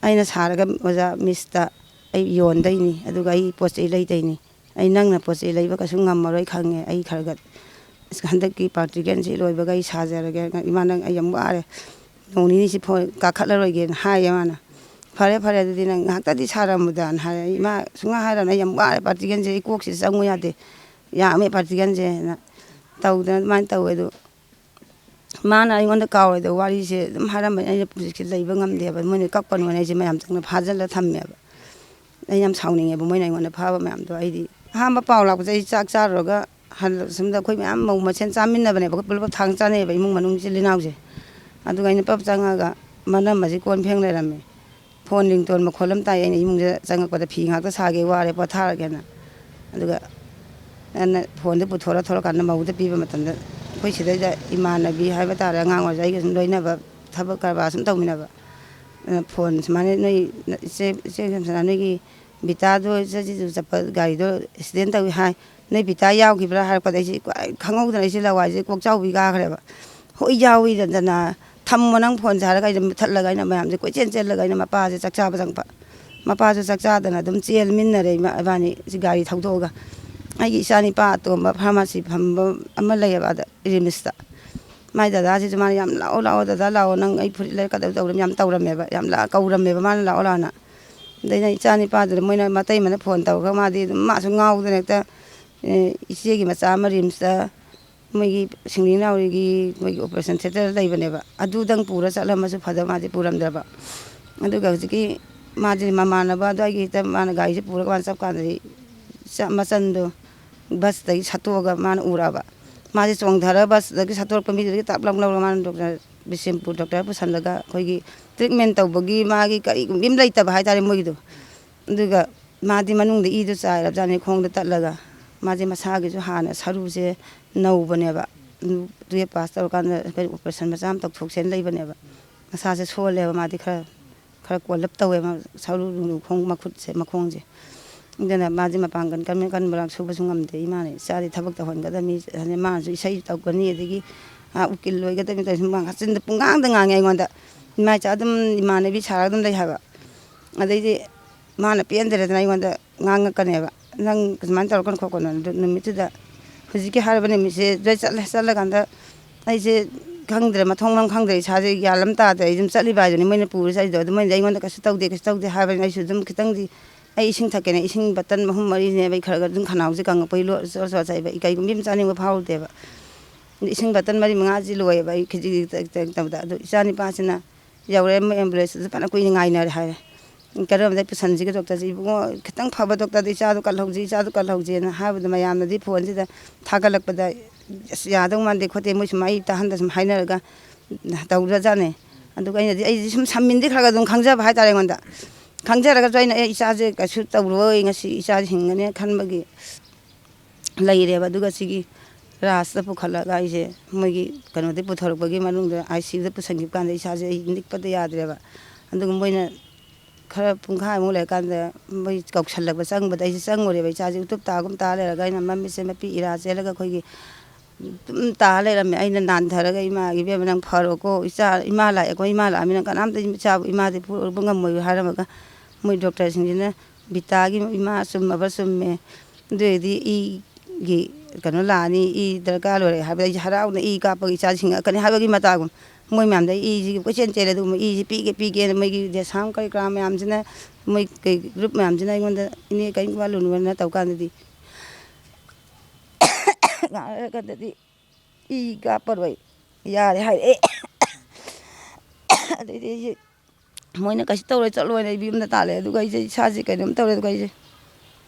ꯑꯩꯅ ꯁꯥꯔꯒ ꯑꯣꯖꯥ ꯃꯤꯁꯇ ꯑꯩ ꯌꯣꯟꯗꯣꯏꯅꯤ, ꯑꯗꯨꯒ ꯑꯩ ꯄꯣꯠ ꯆꯩ ꯂꯩꯗꯣꯏꯅꯤ꯫ ꯑꯩ ꯅꯪꯅ ꯄꯣꯠ ꯆꯩ ꯂꯩꯕ ꯀꯩꯁꯨ ꯉꯝꯃꯔꯣꯏ ꯈꯪꯉꯦ꯫ ꯑꯩ ꯈꯔ ꯈꯔ ꯑꯁ ꯍꯟꯗꯛꯀꯤ ꯄ꯭ꯔꯥꯛꯇꯤꯀꯦꯜꯁꯤ ꯂꯣꯏꯕꯒ ꯑꯩ ꯁꯥꯖꯔꯒꯦ꯫ "ꯏꯃꯥ, ꯅꯪ, ꯑꯩ ꯌꯥꯝ ꯋꯥꯔꯦ, ꯅꯣꯡ ꯅꯤꯅꯤꯁꯤ ꯐꯣꯟ ꯀꯥꯈꯠꯂꯔꯣꯏꯒꯦꯅ" ꯍꯥꯏꯌꯦ ꯃꯥꯅ꯫ "ꯐꯔꯦ, ꯐꯔꯦ, ꯑꯗꯨꯗꯤ ꯅꯪ ꯉꯥꯏꯍꯥꯛꯇꯗꯤ ꯁꯥꯔꯝꯃꯨꯗꯅ" ꯍꯥꯏꯔꯦ꯫ "ꯏꯃꯥ, ꯁꯨꯡꯍꯥꯏ ꯍꯥꯏꯔꯅꯨ, ꯑꯩ ꯌꯥꯝ ꯋꯥꯔꯦ, ꯄ꯭ꯔꯥꯛꯇꯤꯀꯦꯜꯁꯦ ꯑꯩ ꯀꯣꯛꯁꯤꯗ ꯆꯪꯉꯨ ꯌꯥꯗꯦ, ꯌꯥꯝꯃꯦ ꯄ꯭ꯔꯥꯛꯇꯤꯀꯦꯜꯁꯦꯅ" ꯇꯧꯗꯅ ꯑꯗꯨꯃꯥꯏꯅ ꯇꯧꯋꯦ꯫ ꯑꯗꯨ ꯃꯥꯅ ꯑꯩꯉꯣꯟꯗ ꯀꯥꯎꯔꯣꯏꯗꯕ ꯋꯥꯔꯤꯁꯦ ꯑꯗꯨꯝ ꯍꯥꯏꯔꯝꯕꯅꯤ꯫ ꯑꯩꯅ ꯍꯧꯖꯤꯛꯁꯦ ꯂꯩꯕ ꯉꯝꯗꯦꯕ, ꯃꯣꯏꯅ ꯀꯞꯀꯅꯣꯅ ꯑꯩꯁꯦ ꯃꯌꯥꯝ ꯆꯪꯅ ꯐꯥꯖꯤꯜꯂ ꯊꯝꯃꯦꯕ꯫ ꯑꯩ ꯌꯥꯝ ꯁꯥꯎꯅꯤꯡꯉꯦꯕ ꯃꯣꯏꯅ ꯑꯩꯉꯣꯟꯗ ꯐꯥꯕ ꯃꯌꯥꯝꯗꯣ꯫ ꯑꯩꯗꯤ ꯑꯍꯥꯟꯕ ꯄꯥꯎ ꯂꯥꯛꯄꯁꯦ ꯑꯩ ꯆꯥꯛ ꯆꯥꯔꯨꯔꯒ ꯍꯜꯂ-, ꯁꯣꯝꯗ ꯑꯩꯈꯣꯏ ꯃꯌꯥꯝ ꯃꯧ ꯃꯁꯦꯟ ꯆꯥꯃꯤꯟꯅꯕꯅꯦꯕ, ꯑꯩꯈꯣꯏ ꯄꯨꯂꯞ ꯊꯥꯡ ꯆꯥꯅꯩꯌꯦꯕ ꯏꯃꯨꯡ ꯃꯅꯨꯡ ꯏꯆꯤꯜ ꯏꯅꯥꯎꯁꯦ꯫ ꯑꯗꯨꯒ ꯑꯩꯅ ꯄꯞ ꯆꯪꯉꯒ ꯃꯅꯝ ꯑꯁꯤ ꯀꯣꯟ ꯐꯦꯡ ꯂꯩꯔꯝꯃꯦ꯫ ꯐꯣꯟ ꯔꯤꯡꯇꯣꯟ ꯃꯈꯣꯜ ꯑꯃ ꯇꯥꯏ꯫ ꯑꯩꯅ ꯏꯃꯨꯡꯗ ꯆꯪꯉꯛꯄꯗ ꯐꯤ ꯉꯥꯛꯇ ꯁꯥꯒꯦ, ꯋꯥꯔꯦ, ꯄꯣꯊꯥꯔꯒꯦꯅ꯫ ꯑꯗꯨꯒ ꯑꯩꯅ ꯐꯣꯟꯗꯨ ꯄꯨꯊꯣꯔ ꯊꯣꯔꯀꯥꯟꯗ ꯃꯧꯗ ꯄꯤꯕ ꯃꯇꯝꯗ, ꯑꯩꯈꯣꯏ ꯁꯤꯗꯩꯗ ꯏꯃꯥꯟꯅꯕꯤ ꯍꯥꯏꯕ ꯇꯥꯔꯦ, ꯑꯉꯥꯡ ꯑꯣꯏꯔꯁꯨ ꯑꯩꯒ ꯁꯨꯝ ꯂꯣꯏꯅꯕ, ꯊꯕꯛ ꯀꯔꯕꯥꯔ ꯁꯨꯝ ꯇꯧꯃꯤꯟꯅꯕ, ꯑꯗꯨꯅ ꯐꯣꯟ ꯁꯨꯃꯥꯏꯅ, "ꯅꯣꯏ ꯏꯆꯦ, ꯏꯆꯦ ꯁꯟꯁꯅꯥ, ꯅꯣꯏꯒꯤ ꯕꯤꯇꯥꯗꯣ ꯆꯠꯁꯤꯗꯨ ꯆꯠꯄ ꯒꯥꯔꯤꯗꯣ ꯑꯦꯛꯁꯤꯗꯦꯟ ꯇꯧꯏ ꯍꯥꯏ, ꯅꯣꯏ ꯕꯤꯇꯥ ꯌꯥꯎꯈꯤꯕ꯭ꯔꯥ?" ꯍꯥꯏꯔꯛꯄꯗ ꯑꯩꯁꯦ ꯈꯪꯍꯧꯗꯅ ꯑꯩꯁꯦ ꯂꯋꯥꯏꯁꯦ ꯀꯣꯛꯆꯥꯎꯕꯤ ꯀꯥꯈ꯭ꯔꯦꯕ꯫ "ꯍꯣꯏ, ꯌꯥꯎꯏꯗꯅ, ꯊꯝꯃꯣ ꯅꯪ ꯐꯣꯟꯁꯦ" ꯍꯥꯏꯔꯒ ꯑꯩꯁꯦ ꯃꯨꯠꯊꯠꯂꯒ ꯑꯩꯅ ꯃꯌꯥꯝꯁꯦ ꯀꯣꯏꯆꯦꯟ ꯆꯦꯜꯂꯒ ꯑꯩꯅ ꯃꯄꯥꯁꯦ ꯆꯥꯛ ꯆꯥꯕ ꯆꯪꯉꯛꯄ꯫ ꯃꯄꯥꯁꯨ ꯆꯥꯛ ꯆꯥꯗꯅ ꯑꯗꯨꯝ ꯆꯦꯟꯃꯤꯟꯅꯔꯦ ꯏꯃꯥ ꯏꯕꯥꯅꯤ ꯁꯤ ꯒꯥꯔꯤ ꯊꯧꯗꯣꯛꯑꯒ꯫ ꯑꯩꯒꯤ ꯏꯆꯥ ꯅꯤꯄꯥ ꯑꯇꯣꯝꯕ ꯐꯥꯔꯃꯥꯁꯤ ꯐꯝꯕ ꯑꯃ ꯂꯩꯌꯦꯕ ꯑꯗ ꯔꯤꯝꯁꯇ꯫ ꯃꯥꯏ ꯗꯗꯥꯁꯤꯁꯨ ꯃꯥꯅ ꯌꯥꯝ ꯂꯥꯛꯑꯣ, ꯂꯥꯛꯑꯣ, ꯗꯗꯥ ꯂꯥꯛꯑꯣ, ꯅꯪ ꯑꯩ ꯐꯨꯔꯤꯠ ꯂꯩꯔꯛꯀꯗꯕ ꯇꯧꯔꯝ-, ꯌꯥꯝ ꯇꯧꯔꯝꯃꯦꯕ, ꯌꯥꯝ ꯂꯥꯛ-, ꯀꯧꯔꯝꯃꯦꯕ ꯃꯥꯅ ꯂꯥꯛꯑꯣ ꯂꯥꯛꯑꯣꯅ꯫ ꯑꯗꯩ ꯑꯩꯅ ꯏꯆꯥ ꯅꯤꯄꯥꯗꯨꯗ ꯃꯣꯏꯅ ꯃꯇꯩꯃꯅ ꯐꯣꯟ ꯇꯧꯔꯒ ꯃꯥꯗꯤ ꯑꯗꯨꯝ ꯃꯥꯁꯨ ꯉꯥꯎꯗꯅ ꯍꯦꯛꯇ, ꯑꯦ, ꯏꯆꯦꯒꯤ ꯃꯆꯥ ꯑꯃ ꯔꯤꯝꯁꯇ ꯃꯣꯏꯒꯤ ꯁꯤꯡꯂꯤ ꯅꯥꯎꯔꯤꯒꯤ ꯃꯣꯏꯒꯤ ꯑꯣꯄꯔꯦꯁꯟ ꯊꯤꯌꯦꯇꯔꯗ ꯂꯩꯕꯅꯦꯕ, ꯑꯗꯨꯗꯪ ꯄꯨꯔ ꯆꯠꯂꯝꯃꯁꯨ ꯐꯗꯕ, ꯃꯥꯗꯤ ꯄꯨꯔꯝꯗ꯭ꯔꯕ꯫ ꯑꯗꯨꯒ ꯍꯧꯖꯤꯛꯀꯤ ꯃꯥꯗꯤ ꯃꯃꯥꯟꯅꯕ ꯑꯗꯨꯋꯥꯏꯒꯤ ꯍꯦꯛꯇ ꯃꯥꯅ ꯒꯥꯔꯤꯁꯦ ꯄꯨꯔꯒ ꯃꯥꯅ ꯆꯠꯄ ꯀꯥꯟꯗꯗꯤ ꯆ-, ꯃꯆꯟꯗꯣ ꯕꯁꯇꯒꯤ ꯁꯠꯇꯣꯛꯑꯒ ꯃꯥꯅ ꯎꯔꯛꯑꯕ꯫ ꯃꯥꯁꯦ ꯆꯣꯡꯊꯔꯒ ꯕꯁꯇꯒꯤ ꯁꯠꯇꯣꯔꯛꯄ ꯃꯤꯗꯨꯗꯒꯤ ꯇꯥꯞ ꯂꯥꯎ ꯂꯧꯔꯒ ꯃꯥꯅ ꯗꯣꯛꯇꯔ, ꯕꯤꯁꯦꯝꯄꯨꯔ ꯗꯣꯛꯇꯔ ꯄꯨꯁꯜꯂꯒ ꯑꯩꯈꯣꯏꯒꯤ ꯇ꯭ꯔꯤꯠꯃꯦꯟ ꯇꯧꯕꯒꯤ ꯃꯥꯒꯤ ꯀꯔꯤꯒꯨꯝꯕ ꯑꯃ ꯂꯩꯇꯕ ꯍꯥꯏꯇꯥꯔꯦ ꯃꯣꯏꯒꯤꯗꯣ꯫ ꯑꯗꯨꯒ ꯃꯥꯗꯤ ꯃꯅꯨꯡꯗ ꯏꯗꯨ ꯆꯥꯏꯔꯕꯖꯥꯠꯅꯤ ꯈꯣꯡꯗ ꯇꯠꯂꯒ꯫ ꯃꯥꯁꯦ ꯃꯁꯥꯒꯤꯁꯨ ꯍꯥꯟꯅ ꯁꯔꯨꯁꯦ ꯅꯧꯕꯅꯦꯕ꯫ ꯇꯨꯌꯦꯜꯞ ꯄꯥꯁ ꯇꯧꯔꯀꯥꯟꯗ ꯑꯩꯈꯣꯏ ꯑꯣꯄꯔꯦꯁꯟ ꯃꯆꯥ ꯑꯃ ꯇꯧꯊꯣꯛꯁꯦꯅ ꯂꯩꯕꯅꯦꯕ꯫ ꯃꯁꯥꯁꯦ ꯁꯣꯜꯂꯦꯕ ꯃꯥꯗꯤ ꯈꯔ, ꯈꯔ ꯀꯣꯜꯂꯞ ꯇꯧꯋꯦꯕ ꯁꯔꯨ ꯅꯨꯡ ꯈꯣꯡ ꯃꯈꯨꯠꯁꯦ, ꯃꯈꯣꯡꯁꯦ꯫ ꯑꯗꯨꯅ ꯃꯥꯁꯦ ꯃꯄꯥꯡꯒꯜ ꯀꯟꯕ ꯀꯟꯕ ꯁꯨꯕꯁꯨ ꯉꯝꯗꯦ꯫ ꯏꯃꯥꯅ ꯏꯆꯥꯗꯤ ꯊꯕꯛ ꯇꯧꯍꯟꯒꯗꯕꯅꯤ, ꯃꯥꯅꯁꯨ ꯏꯁꯩ ꯇꯧꯒꯅꯤ, ꯑꯗꯒꯤ, ꯑꯥ, ꯎꯀꯤꯜ ꯑꯣꯏꯒꯗꯕꯅꯤ ꯇꯧꯔꯤꯁꯦ ꯃꯆꯤꯟꯗ ꯄꯨꯡꯉꯥꯡꯗ ꯉꯥꯡꯉꯦ ꯑꯩꯉꯣꯟꯗ꯫ ꯏꯃꯥ ꯏꯆꯥ ꯑꯗꯨꯝ ꯏꯃꯥꯟꯅꯕꯤ ꯁꯥꯔꯒ ꯑꯗꯨꯝ ꯂꯩ ꯍꯥꯏꯕ꯫ ꯑꯗꯩꯗꯤ ꯃꯥꯅ ꯄꯦꯟꯗ꯭ꯔꯦꯗꯅ ꯑꯩꯉꯣꯟꯗ ꯉꯥꯡꯉꯛꯀꯅꯦꯕ, "ꯅꯪ ꯁꯨꯃꯥꯏꯅ ꯇꯧꯔꯛꯀꯅꯨ ꯈꯣꯠꯀꯅꯨ"꯫ ꯑꯗꯨ ꯅꯨꯃꯤꯠꯇꯨꯗ ꯍꯧꯖꯤꯛꯀꯤ ꯍꯥꯏꯔꯤꯕ ꯅꯨꯃꯤꯠꯁꯦ ꯑꯗꯨꯗ ꯆꯠꯂꯦ꯫ ꯆꯠꯂꯀꯥꯟꯗ ꯑꯩꯁꯦ ꯈꯪꯗ꯭ꯔꯦ, ꯃꯊꯣꯡ ꯃꯔꯝ ꯈꯪꯗ꯭ꯔꯦ, ꯏꯁꯥꯁꯦ ꯒ꯭ꯌꯥꯟ ꯑꯃ ꯇꯥꯗ꯭ꯔꯦ꯫ ꯑꯩ ꯑꯗꯨꯝ ꯆꯠꯂꯤꯕ ꯍꯥꯏꯗꯨꯅꯤ ꯃꯣꯏꯅ ꯄꯨꯔ ꯆꯠꯂꯤꯗꯣ꯫ ꯑꯗꯨ ꯃꯣꯏꯅꯗꯤ ꯑꯩꯉꯣꯟꯗ "ꯀꯩꯁꯨ ꯇꯧꯗꯦ, ꯀꯩꯁꯨ ꯇꯧꯗꯦ" ꯍꯥꯏꯕꯅꯤꯅ ꯑꯩꯁꯨ ꯑꯗꯨꯝ ꯈꯤꯇꯪꯗꯤ, ꯑꯩ ꯏꯁꯤꯡ ꯊꯛꯀꯦꯅ ꯏꯁꯤꯡ ꯕꯇꯟ ꯑꯍꯨꯝ ꯃꯔꯤꯅꯦꯕ ꯑꯩ ꯈꯔ ꯈꯔ ꯑꯗꯨꯝ ꯈꯅꯥꯎꯁꯦ ꯀꯪꯉꯛꯄꯒꯤ ꯂꯣ-, ꯆꯣꯠ ꯆꯣꯠ ꯆꯥꯏꯕ, ꯑꯩ ꯀꯩꯒꯨꯝꯕ ꯑꯃ ꯆꯥꯅꯤꯡꯕ ꯐꯥꯎꯗꯦꯕ꯫ ꯑꯗꯨ ꯏꯁꯤꯡ ꯕꯇꯟ ꯃꯔꯤ ꯃꯉꯥꯁꯤ ꯂꯣꯏꯌꯦꯕ ꯑꯩ ꯈꯖꯤꯛ ꯈꯖꯤꯛ ꯇꯧꯕꯗ꯫ ꯑꯗꯨ ꯏꯆꯥ ꯅꯤꯄꯥꯁꯤꯅ ꯌꯧꯔꯦ꯫ ꯃꯣꯏ ꯑꯦꯝꯕꯨꯂꯦꯟꯁꯇꯨꯁꯨ ꯐꯅ ꯀꯨꯏꯅ ꯉꯥꯏꯅꯔꯦ ꯍꯥꯏꯔꯦ꯫ "ꯀꯔꯝꯕꯗ ꯄꯨꯁꯟꯁꯤꯒꯦ ꯗꯣꯛꯇꯔꯁꯦ?" "ꯏꯕꯨꯡꯉꯣ, ꯈꯤꯇꯪ ꯐꯕ ꯗꯣꯛꯇꯔꯗ ꯏꯆꯥꯗꯣ ꯀꯜꯍꯧꯁꯤ, ꯏꯆꯥꯗꯣ ꯀꯜꯍꯧꯁꯦꯅ" ꯍꯥꯏꯕꯗ ꯃꯌꯥꯝꯅꯗꯤ ꯐꯣꯟꯁꯤꯗ ꯊꯥꯒꯠꯂꯛꯄꯗ, "ꯑꯁ, ꯌꯥꯗꯧ ꯃꯥꯟꯗꯦ ꯈꯣꯠꯇꯦ", ꯃꯣꯏ ꯁꯨꯝ ꯑꯩ ꯇꯥꯍꯟꯗ ꯁꯨꯝ ꯍꯥꯏꯅꯔꯒ ꯇꯧꯔꯖꯥꯠꯅꯦ꯫ ꯑꯗꯨꯒ ꯑꯩꯅꯗꯤ, ꯑꯩꯗꯤ ꯁꯨꯝ ꯁꯝꯃꯤꯟꯗꯤ ꯈꯔ ꯈꯔ ꯑꯗꯨꯝ ꯈꯪꯖꯕ ꯍꯥꯏꯇꯥꯔꯦ ꯑꯩꯉꯣꯟꯗ꯫ ꯈꯪꯖꯔꯒꯁꯨ ꯑꯩꯅ, "ꯑꯦ, ꯏꯆꯥꯁꯦ ꯀꯩꯁꯨ ꯇꯧꯔꯣꯏ, ꯉꯁꯤ ꯏꯆꯥꯁꯦ ꯍꯤꯡꯒꯅꯤ" ꯈꯟꯕꯒꯤ ꯂꯩꯔꯦꯕ꯫ ꯑꯗꯨꯒ ꯁꯤꯒꯤ ꯔꯥꯖꯇ ꯄꯨꯈꯠꯂꯒ ꯑꯩꯁꯦ ꯃꯣꯏꯒꯤ ꯀꯩꯅꯣꯗꯒꯤ ꯄꯨꯊꯣꯔꯛꯄꯒꯤ ꯃꯅꯨꯡꯗ ꯑꯥꯏ ꯁꯤ ꯌꯨꯗ ꯄꯨꯁꯤꯟꯈꯤꯕ ꯀꯥꯟꯗ ꯏꯁꯥꯁꯦ ꯑꯩ ꯅꯤꯛꯄꯗ ꯌꯥꯗ꯭ꯔꯦꯕ꯫ ꯑꯗꯨꯒ ꯃꯣꯏꯅ ꯈꯔ ꯄꯨꯡꯈꯥꯏꯃꯨꯛ ꯂꯩꯔꯀꯥꯟꯗ ꯃꯣꯏ ꯀꯧꯁꯜꯂꯛꯄ, ꯆꯪꯕꯗ ꯑꯩꯁꯦ ꯆꯪꯉꯨꯔꯦꯕ꯫ ꯏꯆꯥꯁꯦ ꯎꯇꯨꯞ ꯇꯥꯒꯨꯝ ꯇꯥ ꯂꯩꯔꯒ ꯑꯩꯅ ꯃꯃꯤꯠꯁꯦ ꯃꯄꯤ ꯏꯔꯥ ꯆꯦꯜꯂꯒ ꯑꯩꯈꯣꯏꯒꯤ ꯑꯗꯨꯝ ꯇꯥ ꯂꯩꯔꯝꯃꯦ꯫ ꯑꯩꯅ ꯅꯥꯟꯊꯔꯒ, "ꯏꯃꯥꯒꯤ, ꯏꯕꯦꯝꯃ, ꯅꯪ ꯐꯔꯣꯀꯣ, ꯏꯆꯥ, ꯏꯃꯥ ꯂꯥꯛꯑꯦꯀꯣ, ꯏꯃꯥ ꯂꯥꯛꯑꯃꯤꯅ ꯀꯅꯥꯝꯇ ꯏꯆꯥꯕꯨ, ꯏꯃꯥꯗꯤ ꯄꯨꯔꯛꯄ ꯉꯝꯃꯣꯏ" ꯍꯥꯏꯔꯝꯃꯒ, ꯃꯣꯏ ꯗꯣꯛꯇꯔꯁꯤꯡꯁꯤꯅ ꯕꯤꯇꯥꯒꯤ ꯏꯃꯥ ꯆꯨꯝꯃꯕ ꯆꯨꯝꯃꯦ, ꯑꯗꯨ ꯑꯣꯏꯔꯗꯤ ꯏꯒꯤ ꯀꯩꯅꯣ ꯂꯥꯛꯑꯅꯤ, ꯏ ꯗꯔꯀꯥꯔ ꯂꯣꯏꯔꯦ ꯍꯥꯏꯕꯗ ꯑꯩꯁꯦ ꯍꯔꯥꯎꯅ ꯏ ꯀꯥꯞꯄꯒ ꯏꯆꯥꯁꯤ ꯍꯤꯡꯉꯛꯀꯅꯤ ꯍꯥꯏꯕꯒꯤ ꯃꯇꯥꯒꯨꯝ꯫ ꯃꯣꯏ ꯃꯌꯥꯝꯗ ꯏꯁꯤꯒꯤ ꯀꯣꯏꯆꯦꯟ ꯆꯦꯜꯂꯦ꯫ ꯑꯗꯨꯒꯨꯝꯕ ꯏꯁꯤ ꯄꯤꯒꯦ ꯄꯤꯒꯦꯅ ꯃꯣꯏꯒꯤ ꯗꯦꯁꯥꯝ ꯀꯔꯤ ꯀꯔꯥ ꯃꯌꯥꯝꯁꯤꯅ, ꯃꯣꯏ ꯀꯩ ꯒ꯭ꯔꯨꯞ ꯃꯌꯥꯝꯁꯤꯅ ꯑꯩꯉꯣꯟꯗ, "ꯏꯅꯦ, ꯀꯔꯤꯝ ꯋꯥꯠꯂꯨꯅꯨꯅ" ꯇꯧ ꯀꯥꯟꯗꯗꯤ ꯉꯥꯏꯔꯀꯥꯟꯗꯗꯤ ꯏ ꯀꯥꯞꯄꯔꯣꯏ, ꯌꯥꯔꯦ ꯍꯥꯏꯔꯛꯑꯦ꯫ ꯑꯗꯩꯗꯤ ꯑꯩꯁꯦ, ꯃꯣꯏꯅ "ꯀꯩꯁꯨ ꯇꯧꯔꯣꯏ, ꯆꯠꯂꯣꯅ" ꯑꯩ ꯌꯨꯝꯗ ꯇꯥꯜꯂꯦ꯫ ꯑꯗꯨꯒ ꯑꯩꯁꯦ ꯏꯁꯥꯁꯦ ꯀꯩꯅꯣꯝ ꯇꯧꯔꯦ꯫ ꯑꯗꯨꯒ ꯑꯩꯁꯦ,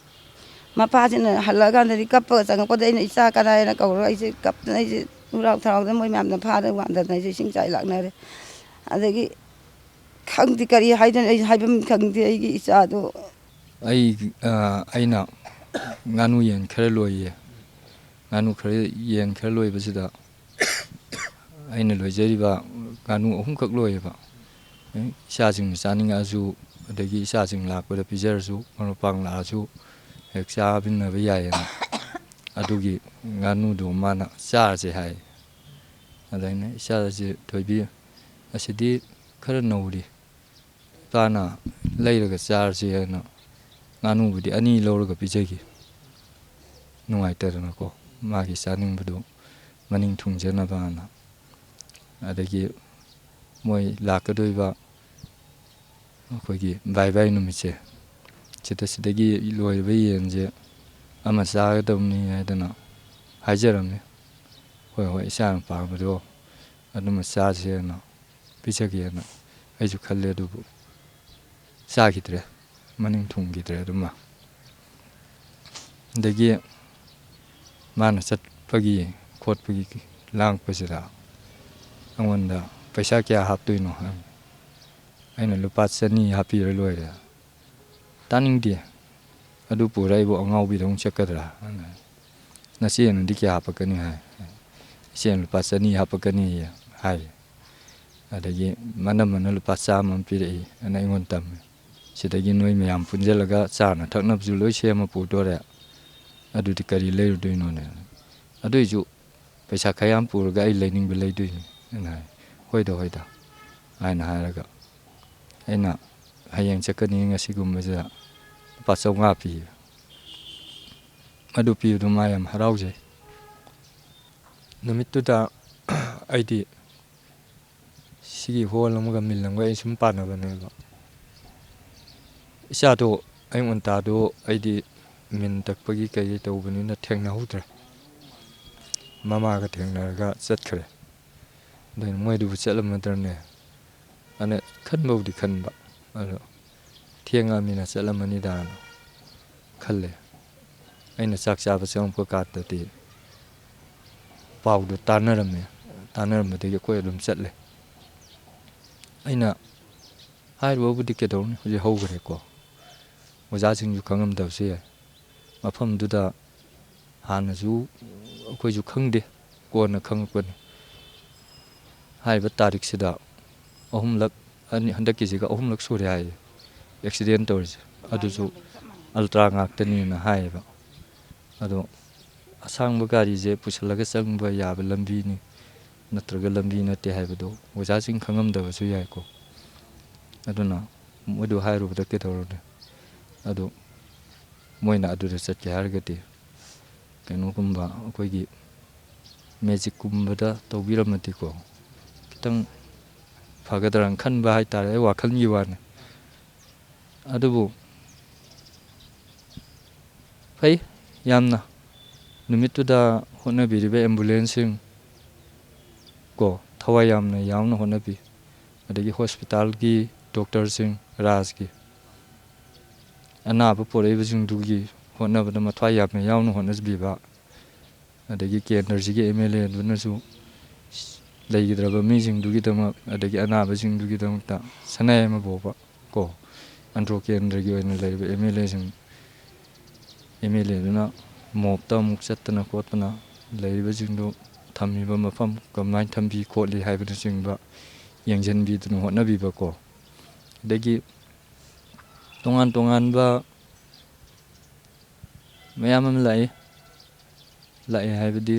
ꯃꯄꯥꯁꯤꯅ ꯍꯜꯂꯛꯑꯀꯥꯟꯗꯗꯤ ꯀꯞꯄꯒ ꯆꯪꯉꯛꯄꯗ ꯑꯩꯅ "ꯏꯆꯥ ꯀꯗꯥꯏꯅ?" ꯀꯧꯔꯒ ꯑꯩꯁꯦ ꯀꯞꯇꯅ, ꯑꯩꯁꯦ ꯍꯔꯥꯎ ꯊꯔꯥꯎꯗꯅ ꯃꯣꯏ ꯃꯌꯥꯝꯅ ꯐꯥꯗꯅ ꯋꯥꯟꯗꯗꯅ ꯑꯩꯁꯦ ꯏꯁꯤꯡ ꯆꯥꯏ ꯂꯥꯛꯅꯔꯦ꯫ ꯑꯗꯒꯤ ꯈꯪꯗꯦ ꯀꯔꯤ ꯍꯥꯏꯗꯣꯏꯅꯣ, ꯑꯩ ꯍꯥꯏꯐꯝ ꯈꯪꯗꯦ꯫ ꯑꯩꯒꯤ ꯏꯆꯥꯗꯣ ꯑꯩ, ꯑ, ꯑꯩꯅ ꯉꯥꯅꯨ ꯌꯦꯟ ꯈꯔ ꯂꯣꯏꯌꯦ꯫ ꯉꯥꯅꯨ ꯈꯔ, ꯌꯦꯟ ꯈꯔ ꯂꯣꯏꯕꯁꯤꯗ ꯑꯩꯅ ꯂꯣꯏꯖꯔꯤꯕ ꯉꯥꯅꯨ ꯑꯍꯨꯝꯈꯛ ꯂꯣꯏꯌꯦꯕ꯫ ꯏꯆꯥꯁꯤꯡꯅ ꯆꯥꯅꯤꯡꯉꯛꯑꯁꯨ, ꯑꯗꯒꯤ ꯏꯆꯥꯁꯤꯡ ꯂꯥꯛꯄꯗ ꯄꯤꯖꯔꯁꯨ, ꯃꯔꯨꯞ ꯃꯄꯥꯡ ꯂꯥꯛꯑꯁꯨ ꯍꯦꯛ ꯆꯥꯃꯤꯟꯅꯕ ꯌꯥꯏꯌꯦꯅ꯫ ꯑꯗꯨꯒꯤ ꯉꯥꯅꯨꯗꯣ ꯃꯥꯅ ꯆꯥꯔꯁꯦ ꯍꯥꯏ꯫ ꯑꯗ ꯑꯩꯅ, "ꯏꯆꯥꯁꯦ, ꯊꯣꯏꯕꯤ, ꯑꯁꯤꯗꯤ ꯈꯔ ꯅꯧꯔꯤ, ꯏꯄꯥꯅ ꯂꯩꯔꯒ ꯆꯥꯔꯁꯤ" ꯍꯥꯏꯅ ꯉꯥꯅꯨꯕꯨꯗꯤ ꯑꯅꯤ ꯂꯧꯔꯒ ꯄꯤꯖꯈꯤ꯫ ꯅꯨꯡꯉꯥꯏꯇꯗꯅꯀꯣ, ꯃꯥꯒꯤ ꯆꯥꯅꯤꯡꯕꯗꯨ ꯃꯅꯤꯡ ꯊꯨꯡꯖꯅꯕꯅ꯫ ꯑꯗꯒꯤ ꯃꯣꯏ ꯂꯥꯛꯀꯗꯣꯏꯕ ꯑꯩꯈꯣꯏꯒꯤ ꯕꯥꯏ ꯕꯥꯏ ꯅꯨꯃꯤꯠꯁꯦ, ꯁꯤꯗ, ꯁꯤꯗꯒꯤ ꯂꯣꯏꯔꯤꯕ ꯌꯦꯟꯁꯦ ꯑꯃ ꯆꯥꯒꯗꯕꯅꯤ ꯍꯥꯏꯗꯅ ꯍꯥꯏꯖꯔꯝꯃꯤ꯫ "ꯍꯣꯏ, ꯍꯣꯏ, ꯏꯆꯥꯅ ꯄꯥꯝꯕꯗꯣ ꯑꯗꯨꯃ ꯆꯥꯁꯦꯅ ꯄꯤꯖꯒꯦꯅ ꯑꯩꯁꯨ ꯈꯜꯂꯦ", ꯑꯗꯨꯕꯨ ꯆꯥꯈꯤꯗ꯭ꯔꯦ, ꯃꯅꯤꯡ ꯊꯨꯡꯈꯤꯗ꯭ꯔꯦ ꯑꯗꯨꯃ꯫ ꯑꯗꯒꯤ ꯃꯥꯅ ꯆꯠꯄꯒꯤ ꯈꯣꯠꯄꯒꯤ ꯂꯥꯡꯉꯛꯄꯁꯤꯗ ꯑꯩꯉꯣꯟꯗ "ꯄꯩꯁꯥ ꯀꯌꯥ ꯍꯥꯞꯇꯣꯏꯅꯣ?" ꯍꯥꯏ꯫ ꯑꯩꯅ "ꯂꯨꯄꯥ ꯆꯅꯤ ꯍꯥꯞꯄꯤꯔ ꯂꯣꯏꯔꯦ" "ꯇꯥꯅꯤꯡꯗꯦ, ꯑꯗꯨ ꯄꯨꯔ ꯑꯩꯕꯨ ꯑꯉꯥꯎꯕꯤꯗꯧꯅ ꯆꯠꯀꯗ꯭ꯔꯥ?" ꯑꯅ ꯍꯥꯏ꯫ "ꯅꯆꯦꯅꯗꯤ ꯀꯌꯥ ꯍꯥꯞꯄꯛꯀꯅꯤ?" ꯍꯥꯏ꯫ "ꯏꯆꯦꯅ ꯂꯨꯄꯥ ꯆꯅꯤ ꯍꯥꯞꯄꯛꯀꯅꯤ" ꯍꯥꯏ꯫ ꯑꯗꯒꯤ ꯃꯅꯝꯃꯅ ꯂꯨꯄꯥ ꯆꯥꯝꯃ ꯑꯃ ꯄꯤꯔꯛꯏ ꯑꯅ ꯑꯩꯉꯣꯟꯗ ꯇꯝꯃꯦ꯫ "ꯁꯤꯗꯒꯤ ꯅꯣꯏ ꯃꯌꯥꯝ ꯄꯨꯟꯁꯤꯜꯂꯒ ꯆꯥꯅ ꯊꯛꯅꯕꯁꯨ ꯂꯣꯏ ꯁꯦꯝꯃ ꯄꯨꯗꯣꯔꯦ, ꯑꯗꯨꯗꯤ ꯀꯔꯤ ꯂꯩꯔꯨꯗꯣꯏꯅꯣꯅꯦ? ꯑꯗꯨꯏꯁꯨ ꯄꯩꯁꯥ ꯈꯔ ꯌꯥꯝ ꯄꯨꯔꯒ ꯑꯩ ꯂꯩꯅꯤꯡꯕ ꯂꯩꯗꯣꯏꯅꯤ" ꯑꯅ ꯍꯥꯏ꯫ "ꯍꯣꯏꯗ, ꯍꯣꯏꯗ" ꯍꯥꯏꯅ ꯍꯥꯏꯔꯒ ꯑꯩꯅ ꯍꯌꯦꯡ ꯆꯠꯀꯅꯤ, ꯉꯁꯤꯒꯨꯝꯕꯁꯤꯗ ꯂꯨꯄꯥ ꯆꯥꯝꯃꯉꯥ ꯄꯤꯌꯦ꯫ ꯑꯗꯨ ꯄꯤꯕꯗꯣ ꯃꯥ ꯌꯥꯝ ꯍꯔꯥꯎꯖꯩ꯫ ꯅꯨꯃꯤꯠꯇꯨꯗ ꯑꯩꯗꯤ ꯁꯤꯒꯤ ꯍꯣꯜ ꯑꯃꯒ ꯃꯤꯜ ꯑꯃꯒ ꯑꯩ ꯁꯨꯝ ꯄꯥꯟꯅꯕꯅꯦꯕ꯫ ꯏꯆꯥꯗꯣ ꯑꯌꯨꯛ ꯉꯟꯇꯥꯗꯣ ꯑꯩꯗꯤ ꯃꯤꯟ ꯇꯛꯄꯒꯤ ꯀꯩꯀꯩ ꯇꯧꯕꯅꯤꯅ ꯊꯦꯡꯅꯍꯧꯗ꯭ꯔꯦ꯫ ꯃꯃꯥꯒ ꯊꯦꯡꯅꯔꯒ ꯆꯠꯈ꯭ꯔꯦ꯫ ꯑꯗꯨꯅ ꯃꯣꯏꯗꯨꯕꯨ ꯆꯠꯂꯝꯃꯗ꯭ꯔꯅꯦ ꯑꯅ ꯈꯟꯕꯕꯨꯗꯤ ꯈꯟꯕ, ꯑꯗꯣ ꯊꯦꯡꯉꯛꯑꯃꯤꯅ ꯆꯠꯂꯝꯃꯅꯤꯗꯥꯅ ꯈꯜꯂꯦ꯫ ꯑꯩꯅ ꯆꯥꯛ ꯆꯥꯕ ꯆꯪꯉꯛꯄ ꯀꯥꯟꯗꯗꯤ ꯄꯥꯎꯗꯨ ꯇꯥꯟꯅꯔꯝꯃꯦ꯫ ꯇꯥꯟꯅꯔꯝꯕꯗꯒꯤ ꯑꯩꯈꯣꯏ ꯑꯗꯨꯝ ꯆꯠꯂꯦ꯫ ꯑꯩꯅ ꯍꯥꯏꯔꯨꯕꯕꯨꯗꯤ ꯀꯩꯗꯧꯅꯤ, ꯍꯧꯖꯤꯛ ꯍꯧꯈ꯭ꯔꯦꯀꯣ꯫ ꯑꯣꯖꯥꯁꯤꯡꯁꯨ ꯈꯪꯉꯝꯗꯕꯁꯨ ꯌꯥꯏ꯫ ꯃꯐꯝꯗꯨꯗ ꯍꯥꯟꯅꯁꯨ ꯑꯩꯈꯣꯏꯁꯨ ꯈꯪꯗꯦ, ꯀꯣꯟꯅ ꯈꯪꯉꯛꯄꯅꯤ꯫ ꯍꯥꯏꯔꯤꯕ ꯇꯥꯔꯤꯛꯁꯤꯗ ꯑꯍꯨꯝꯂꯛ, ꯑꯅꯤ, ꯍꯟꯗꯛꯀꯤꯁꯤꯒ ꯑꯍꯨꯝꯂꯛ ꯁꯨꯔꯦ ꯍꯥꯏꯌꯦ ꯑꯦꯛꯁꯤꯗꯦꯟ ꯇꯧꯔꯤꯁꯦ꯫ ꯑꯗꯨꯁꯨ ꯑꯜꯇ꯭ꯔꯥ ꯉꯥꯛꯇꯅꯤꯅ ꯍꯥꯏꯌꯦꯕ꯫ ꯑꯗꯣ ꯑꯁꯥꯡꯕ ꯒꯥꯔꯤꯁꯦ ꯄꯨꯁꯜꯂꯒ ꯆꯪꯕ ꯌꯥꯕ ꯂꯝꯕꯤꯅꯤ, ꯅꯠꯇ꯭ꯔꯒ ꯂꯝꯕꯤ ꯅꯠꯇꯦ ꯍꯥꯏꯕꯗꯣ ꯑꯣꯖꯥꯁꯤꯡ ꯈꯪꯉꯝꯗꯕꯁꯨ ꯌꯥꯏꯀꯣ꯫ ꯑꯗꯨꯅ ꯃꯣꯏꯗꯨ ꯍꯥꯏꯔꯨꯕꯗ ꯀꯩꯗꯧꯔꯨꯅꯤ? ꯑꯗꯨ ꯃꯣꯏꯅ ꯑꯗꯨꯗ ꯆꯠꯀꯦ ꯍꯥꯏꯔꯒꯗꯤ ꯀꯩꯅꯣꯒꯨꯝꯕ, ꯑꯩꯈꯣꯏꯒꯤ ꯃꯦꯖꯤꯛꯀꯨꯝꯕꯗ ꯇꯧꯕꯤꯔꯝꯃꯗꯤꯀꯣ, ꯈꯤꯇꯪ ꯐꯒꯗ꯭ꯔꯅ ꯈꯟꯕ ꯍꯥꯏꯇꯥꯔꯦ, ꯑꯩ ꯋꯥꯈꯜꯒꯤ ꯋꯥꯅꯤ꯫ ꯑꯗꯨꯕꯨ ꯐꯩ ꯌꯥꯝꯅ, ꯅꯨꯃꯤꯠꯇꯨꯗ ꯍꯣꯠꯅꯕꯤꯔꯤꯕ ꯑꯦꯝꯕꯨꯂꯦꯟꯁꯁꯤꯡ ꯀꯣ, ꯊꯋꯥꯏ ꯌꯥꯝꯅ ꯌꯥꯎꯅ ꯍꯣꯠꯅꯕꯤ, ꯑꯗꯒꯤ ꯍꯣꯁꯄꯤꯇꯥꯜꯒꯤ ꯗꯣꯛꯇꯔꯁꯤꯡ, ꯔꯥꯖꯀꯤ ꯑꯅꯥꯕ ꯄꯣꯔꯛꯏꯕꯁꯤꯡꯗꯨꯒꯤ ꯍꯣꯠꯅꯕꯗ ꯃꯊ꯭ꯋꯥꯏ ꯌꯥꯝꯅ ꯌꯥꯎꯅ ꯍꯣꯠꯅꯕꯤꯕ, ꯑꯗꯒꯤ ꯀꯦꯟꯗ꯭ꯔꯁꯤꯒꯤ ꯑꯦꯝ ꯑꯦꯜ ꯑꯦꯗꯨꯅꯁꯨ ꯂꯩꯈꯤꯗ꯭ꯔꯕ ꯃꯤꯁꯤꯡꯗꯨꯒꯤꯗꯃꯛ, ꯑꯗꯒꯤ ꯑꯅꯥꯕꯁꯤꯡꯗꯨꯒꯤꯗꯃꯛꯇ ꯁꯅꯥ ꯑꯃ ꯐꯥꯎꯕ ꯀꯣ, ꯑꯟꯗ꯭ꯔꯣ ꯀꯦꯟꯗ꯭ꯔꯒꯤ ꯑꯣꯏꯅ ꯂꯩꯔꯤꯕ ꯑꯦꯝ ꯑꯦꯜ ꯑꯦꯁꯤꯡ, ꯑꯦꯝ ꯑꯦꯜ ꯑꯦꯗꯨꯅ ꯃꯣꯞꯇ ꯑꯃꯨꯛ ꯆꯠꯇꯅ ꯈꯣꯠꯇꯅ ꯂꯩꯔꯤꯕꯁꯤꯡꯗꯨ ꯊꯝꯃꯤꯕ ꯃꯐꯝ ꯀꯃꯥꯏꯅ ꯊꯝꯕꯤ ꯈꯣꯠꯂꯤ ꯍꯥꯏꯕꯅꯆꯤꯡꯕ ꯌꯦꯡꯁꯤꯟꯕꯤꯗꯨꯅ ꯍꯣꯠꯅꯕꯤꯕꯀꯣ꯫ ꯑꯗꯒꯤ ꯇꯣꯉꯥꯟ ꯇꯣꯉꯥꯟꯕ ꯃꯌꯥꯝ ꯑꯃ ꯂꯥꯛꯏ꯫ ꯂꯥꯛꯑꯦ ꯍꯥꯏꯕꯗꯤ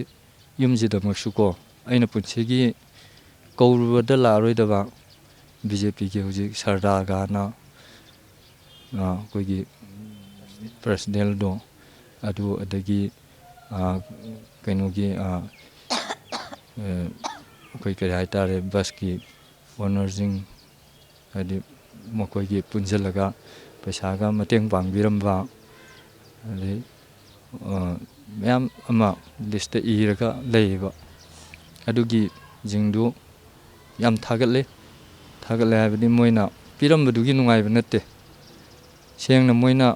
ꯌꯨꯝꯁꯤꯗꯃꯛꯁꯨꯀꯣ, ꯑꯩꯅ ꯄꯨꯟꯁꯤꯒꯤ ꯀꯧꯔꯨꯕꯗ ꯂꯥꯛꯑꯔꯣꯏꯗꯕ ꯕꯤ ꯖꯦ ꯄꯤꯒꯤ ꯍꯧꯖꯤꯛ ꯁꯔꯗꯥꯒꯥꯅ, ꯑ, ꯑꯩꯈꯣꯏꯒꯤ ꯄꯔꯁꯅꯦꯜꯗꯣ ꯑꯗꯨ, ꯑꯗꯒꯤ, ꯑ, ꯀꯩꯅꯣꯒꯤ, ꯑ, ꯑ, ꯑꯩꯈꯣꯏ ꯀꯔꯤ ꯍꯥꯏꯇꯥꯔꯦ, ꯕꯁꯀꯤ ꯑꯣꯅꯔꯁꯤꯡ, ꯍꯥꯏꯗꯤ ꯃꯈꯣꯏꯒꯤ ꯄꯨꯟꯁꯤꯜꯂꯒ ꯄꯩꯁꯥꯒ ꯃꯇꯦꯡ ꯄꯥꯡꯕꯤꯔꯝꯕ, ꯑꯗꯩ, ꯑ, ꯃꯌꯥꯝ ꯑꯃ ꯂꯤꯁꯇ ꯏꯔꯒ ꯂꯩꯌꯦꯕ꯫ ꯑꯗꯨꯒꯤꯁꯤꯡꯗꯨ ꯌꯥꯝ ꯊꯥꯒꯠꯂꯦ꯫ ꯊꯥꯒꯠꯂꯦ ꯍꯥꯏꯕꯗꯤ ꯃꯣꯏꯅ ꯄꯤꯔꯝꯕꯗꯨꯒꯤ ꯅꯨꯡꯉꯥꯏꯕ ꯅꯠꯇꯦ꯫ ꯁꯦꯡꯅ ꯃꯣꯏꯅ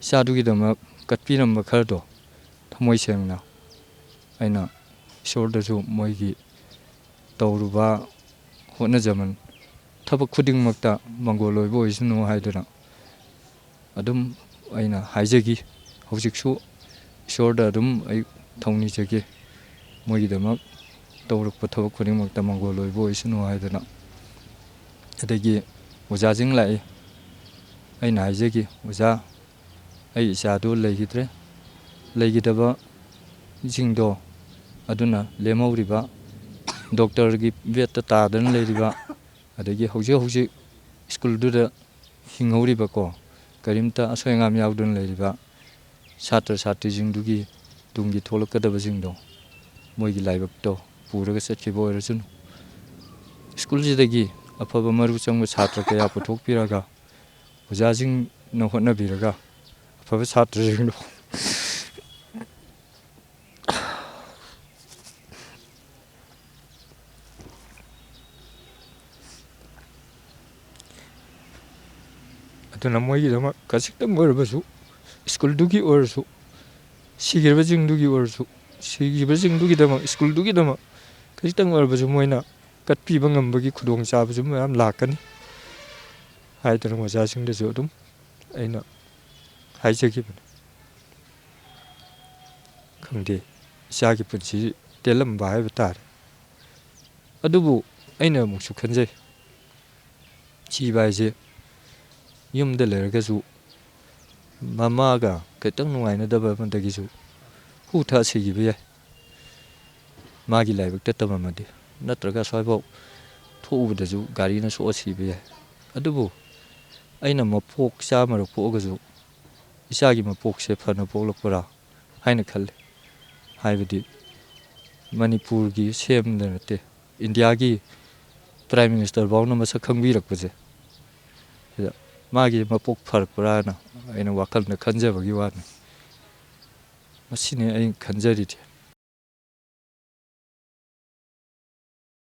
ꯏꯆꯥꯗꯨꯒꯤꯗꯃꯛ ꯀꯠꯄꯤꯔꯝꯕ ꯈꯔꯗꯣ ꯊꯃꯣꯏ ꯁꯦꯡꯅ ꯑꯩꯅ ꯏꯁꯣꯔꯗꯁꯨ ꯃꯣꯏꯒꯤ ꯇꯧꯔꯨꯕ ꯍꯣꯠꯅꯖꯃꯟ, ꯊꯕꯛ ꯈꯨꯗꯤꯡꯃꯛꯇ ꯃꯪꯒꯣꯜ ꯑꯣꯏꯕ ꯑꯣꯏꯁꯅꯨ ꯍꯥꯏꯗꯨꯅ ꯑꯗꯨꯝ ꯑꯩꯅ ꯍꯥꯏꯖꯈꯤ꯫ ꯍꯧꯖꯤꯛꯁꯨ ꯏꯁꯣꯔꯗ ꯑꯗꯨꯝ ꯑꯩ ꯊꯧꯅꯤꯖꯒꯦ, ꯃꯣꯏꯒꯤꯗꯃꯛ ꯇꯧꯔꯛꯄ ꯊꯕꯛ ꯈꯨꯗꯤꯡꯃꯛꯇ ꯃꯪꯒꯣꯜ ꯑꯣꯏꯕ ꯑꯣꯏꯁꯅꯨ ꯍꯥꯏꯗꯨꯅ꯫ ꯑꯗꯒꯤ ꯑꯣꯖꯥꯁꯤꯡ ꯂꯥꯛꯏ꯫ ꯑꯩꯅ ꯍꯥꯏꯖꯈꯤ, "ꯑꯣꯖꯥ, ꯑꯩ ꯏꯆꯥꯗꯨ ꯂꯩꯈꯤꯗ꯭ꯔꯦ, ꯂꯩꯈꯤꯗꯕꯁꯤꯡꯗꯣ ꯑꯗꯨꯅ ꯂꯦꯝꯍꯧꯔꯤꯕ ꯗꯣꯛꯇꯔꯒꯤ ꯕꯦꯠꯇ ꯇꯥꯗꯅ ꯂꯩꯔꯤꯕ, ꯑꯗꯒꯤ ꯍꯧꯖꯤꯛ ꯍꯧꯖꯤꯛ ꯁ꯭ꯀꯨꯜꯗꯨꯗ ꯍꯤꯡꯍꯧꯔꯤꯕꯀꯣ, ꯀꯔꯤꯝꯇ ꯑꯁꯣꯏ ꯑꯉꯥꯝ ꯌꯥꯎꯗꯅ ꯂꯩꯔꯤꯕ ꯁꯥꯇ꯭ꯔ ꯁꯥꯇ꯭ꯔꯤꯁꯤꯡꯗꯨꯒꯤ ꯇꯨꯡꯒꯤ ꯊꯣꯛꯂꯛꯀꯗꯕꯁꯤꯡꯗꯣ ꯃꯣꯏꯒꯤ ꯂꯥꯏꯕꯛꯇꯣ ꯄꯨꯔꯒ ꯆꯠꯈꯤꯕ ꯑꯣꯏꯔꯁꯅꯨ꯫ ꯁ꯭ꯀꯨꯜꯁꯤꯗꯒꯤ ꯑꯐꯕ ꯃꯔꯨ ꯆꯪꯕ ꯁꯥꯇ꯭ꯔ ꯀꯌꯥ ꯄꯨꯊꯣꯛꯄꯤꯔꯒ, ꯑꯣꯖꯥꯁꯤꯡꯅ ꯍꯣꯠꯅꯕꯤꯔꯒ ꯑꯐꯕ ꯁꯥꯇ꯭ꯔꯁꯤꯡꯗꯣ ꯑꯗꯨꯅ ꯃꯣꯏꯒꯤꯗꯃꯛ ꯈꯖꯤꯛꯇꯪ ꯑꯣꯏꯔꯕꯁꯨ, ꯁ꯭ꯀꯨꯜꯗꯨꯒꯤ ꯑꯣꯏꯔꯁꯨ, ꯁꯤꯈ꯭ꯔꯤꯕꯁꯤꯡꯗꯨꯒꯤ ꯑꯣꯏꯔꯁꯨ, ꯁꯤꯈꯤꯕꯁꯤꯡꯗꯨꯒꯤꯗꯃꯛ, ꯁ꯭ꯀꯨꯜꯗꯨꯒꯤꯗꯃꯛ ꯈꯖꯤꯛꯇꯪ ꯑꯣꯏꯔꯕꯁꯨ ꯃꯣꯏꯅ ꯀꯠꯄꯤꯕ ꯉꯝꯕꯒꯤ ꯈꯨꯗꯣꯡꯆꯥꯕꯁꯨ ꯃꯌꯥꯝ ꯂꯥꯛꯀꯅꯤ꯫ ꯍꯥꯏꯗꯅ ꯑꯣꯖꯥꯁꯤꯡꯗꯁꯨ ꯑꯗꯨꯝ ꯑꯩꯅ ꯍꯥꯏꯖꯈꯤꯕꯅꯤ꯫ ꯈꯪꯗꯦ, ꯏꯆꯥꯒꯤ ꯄꯨꯟꯁꯤ ꯇꯦꯜꯂꯝꯕ ꯍꯥꯏꯕ ꯇꯥꯔꯦ꯫ ꯑꯗꯨꯕꯨ ꯑꯩꯅ ꯑꯃꯨꯛꯁꯨ ꯈꯟꯖꯩ, ꯁꯤꯕ ꯍꯥꯏꯁꯦ ꯌꯨꯝꯗ ꯂꯩꯔꯒꯁꯨ ꯃꯃꯥꯒ ꯈꯤꯇꯪ ꯅꯨꯡꯉꯥꯏꯅꯗꯕ ꯑꯃꯗꯒꯤꯁꯨ ꯍꯨ ꯊꯛꯑ ꯁꯤꯈꯤꯕ ꯌꯥꯏ, ꯃꯥꯒꯤ ꯂꯥꯏꯕꯛꯇ ꯇꯝꯃꯝꯃꯗꯤ꯫ ꯅꯠꯇ꯭ꯔꯒ ꯑꯁ꯭ꯋꯥꯏꯐꯥꯎ ꯊꯣꯛꯎꯕꯗꯁꯨ ꯒꯥꯔꯤꯅ ꯁꯣꯛꯑ ꯁꯤꯕ ꯌꯥꯏ꯫ ꯑꯗꯨꯕꯨ ꯑꯩꯅ ꯃꯄꯣꯛ ꯆꯥꯝꯃꯔꯛ ꯄꯣꯛꯑꯒꯁꯨ ꯏꯆꯥꯒꯤ ꯃꯄꯣꯛꯁꯦ ꯐꯅ ꯄꯣꯛꯂꯛꯄ꯭ꯔꯥ ꯍꯥꯏꯅ ꯈꯜꯂꯤ꯫ ꯍꯥꯏꯕꯗꯤ ꯃꯅꯤꯄꯨꯔꯒꯤ ꯁꯤ ꯑꯦꯝꯗ ꯅꯠꯇꯦ, ꯏꯟꯗꯤꯌꯥꯒꯤ ꯄ꯭ꯔꯥꯏꯝ ꯃꯤꯅꯤꯁꯇꯔ ꯐꯥꯎꯅ ꯃꯁꯛ ꯈꯪꯕꯤꯔꯛꯄꯁꯦ, ꯁꯤꯗ ꯃꯥꯒꯤ ꯃꯄꯣꯛ ꯐꯔꯛꯄ꯭ꯔꯥꯅ ꯑꯩꯅ ꯋꯥꯈꯜꯗ ꯈꯟꯖꯕꯒꯤ ꯋꯥꯅꯤ꯫ ꯃꯁꯤꯅꯤ ꯑꯩꯅ ꯈꯟꯖꯔꯤꯗꯤ꯫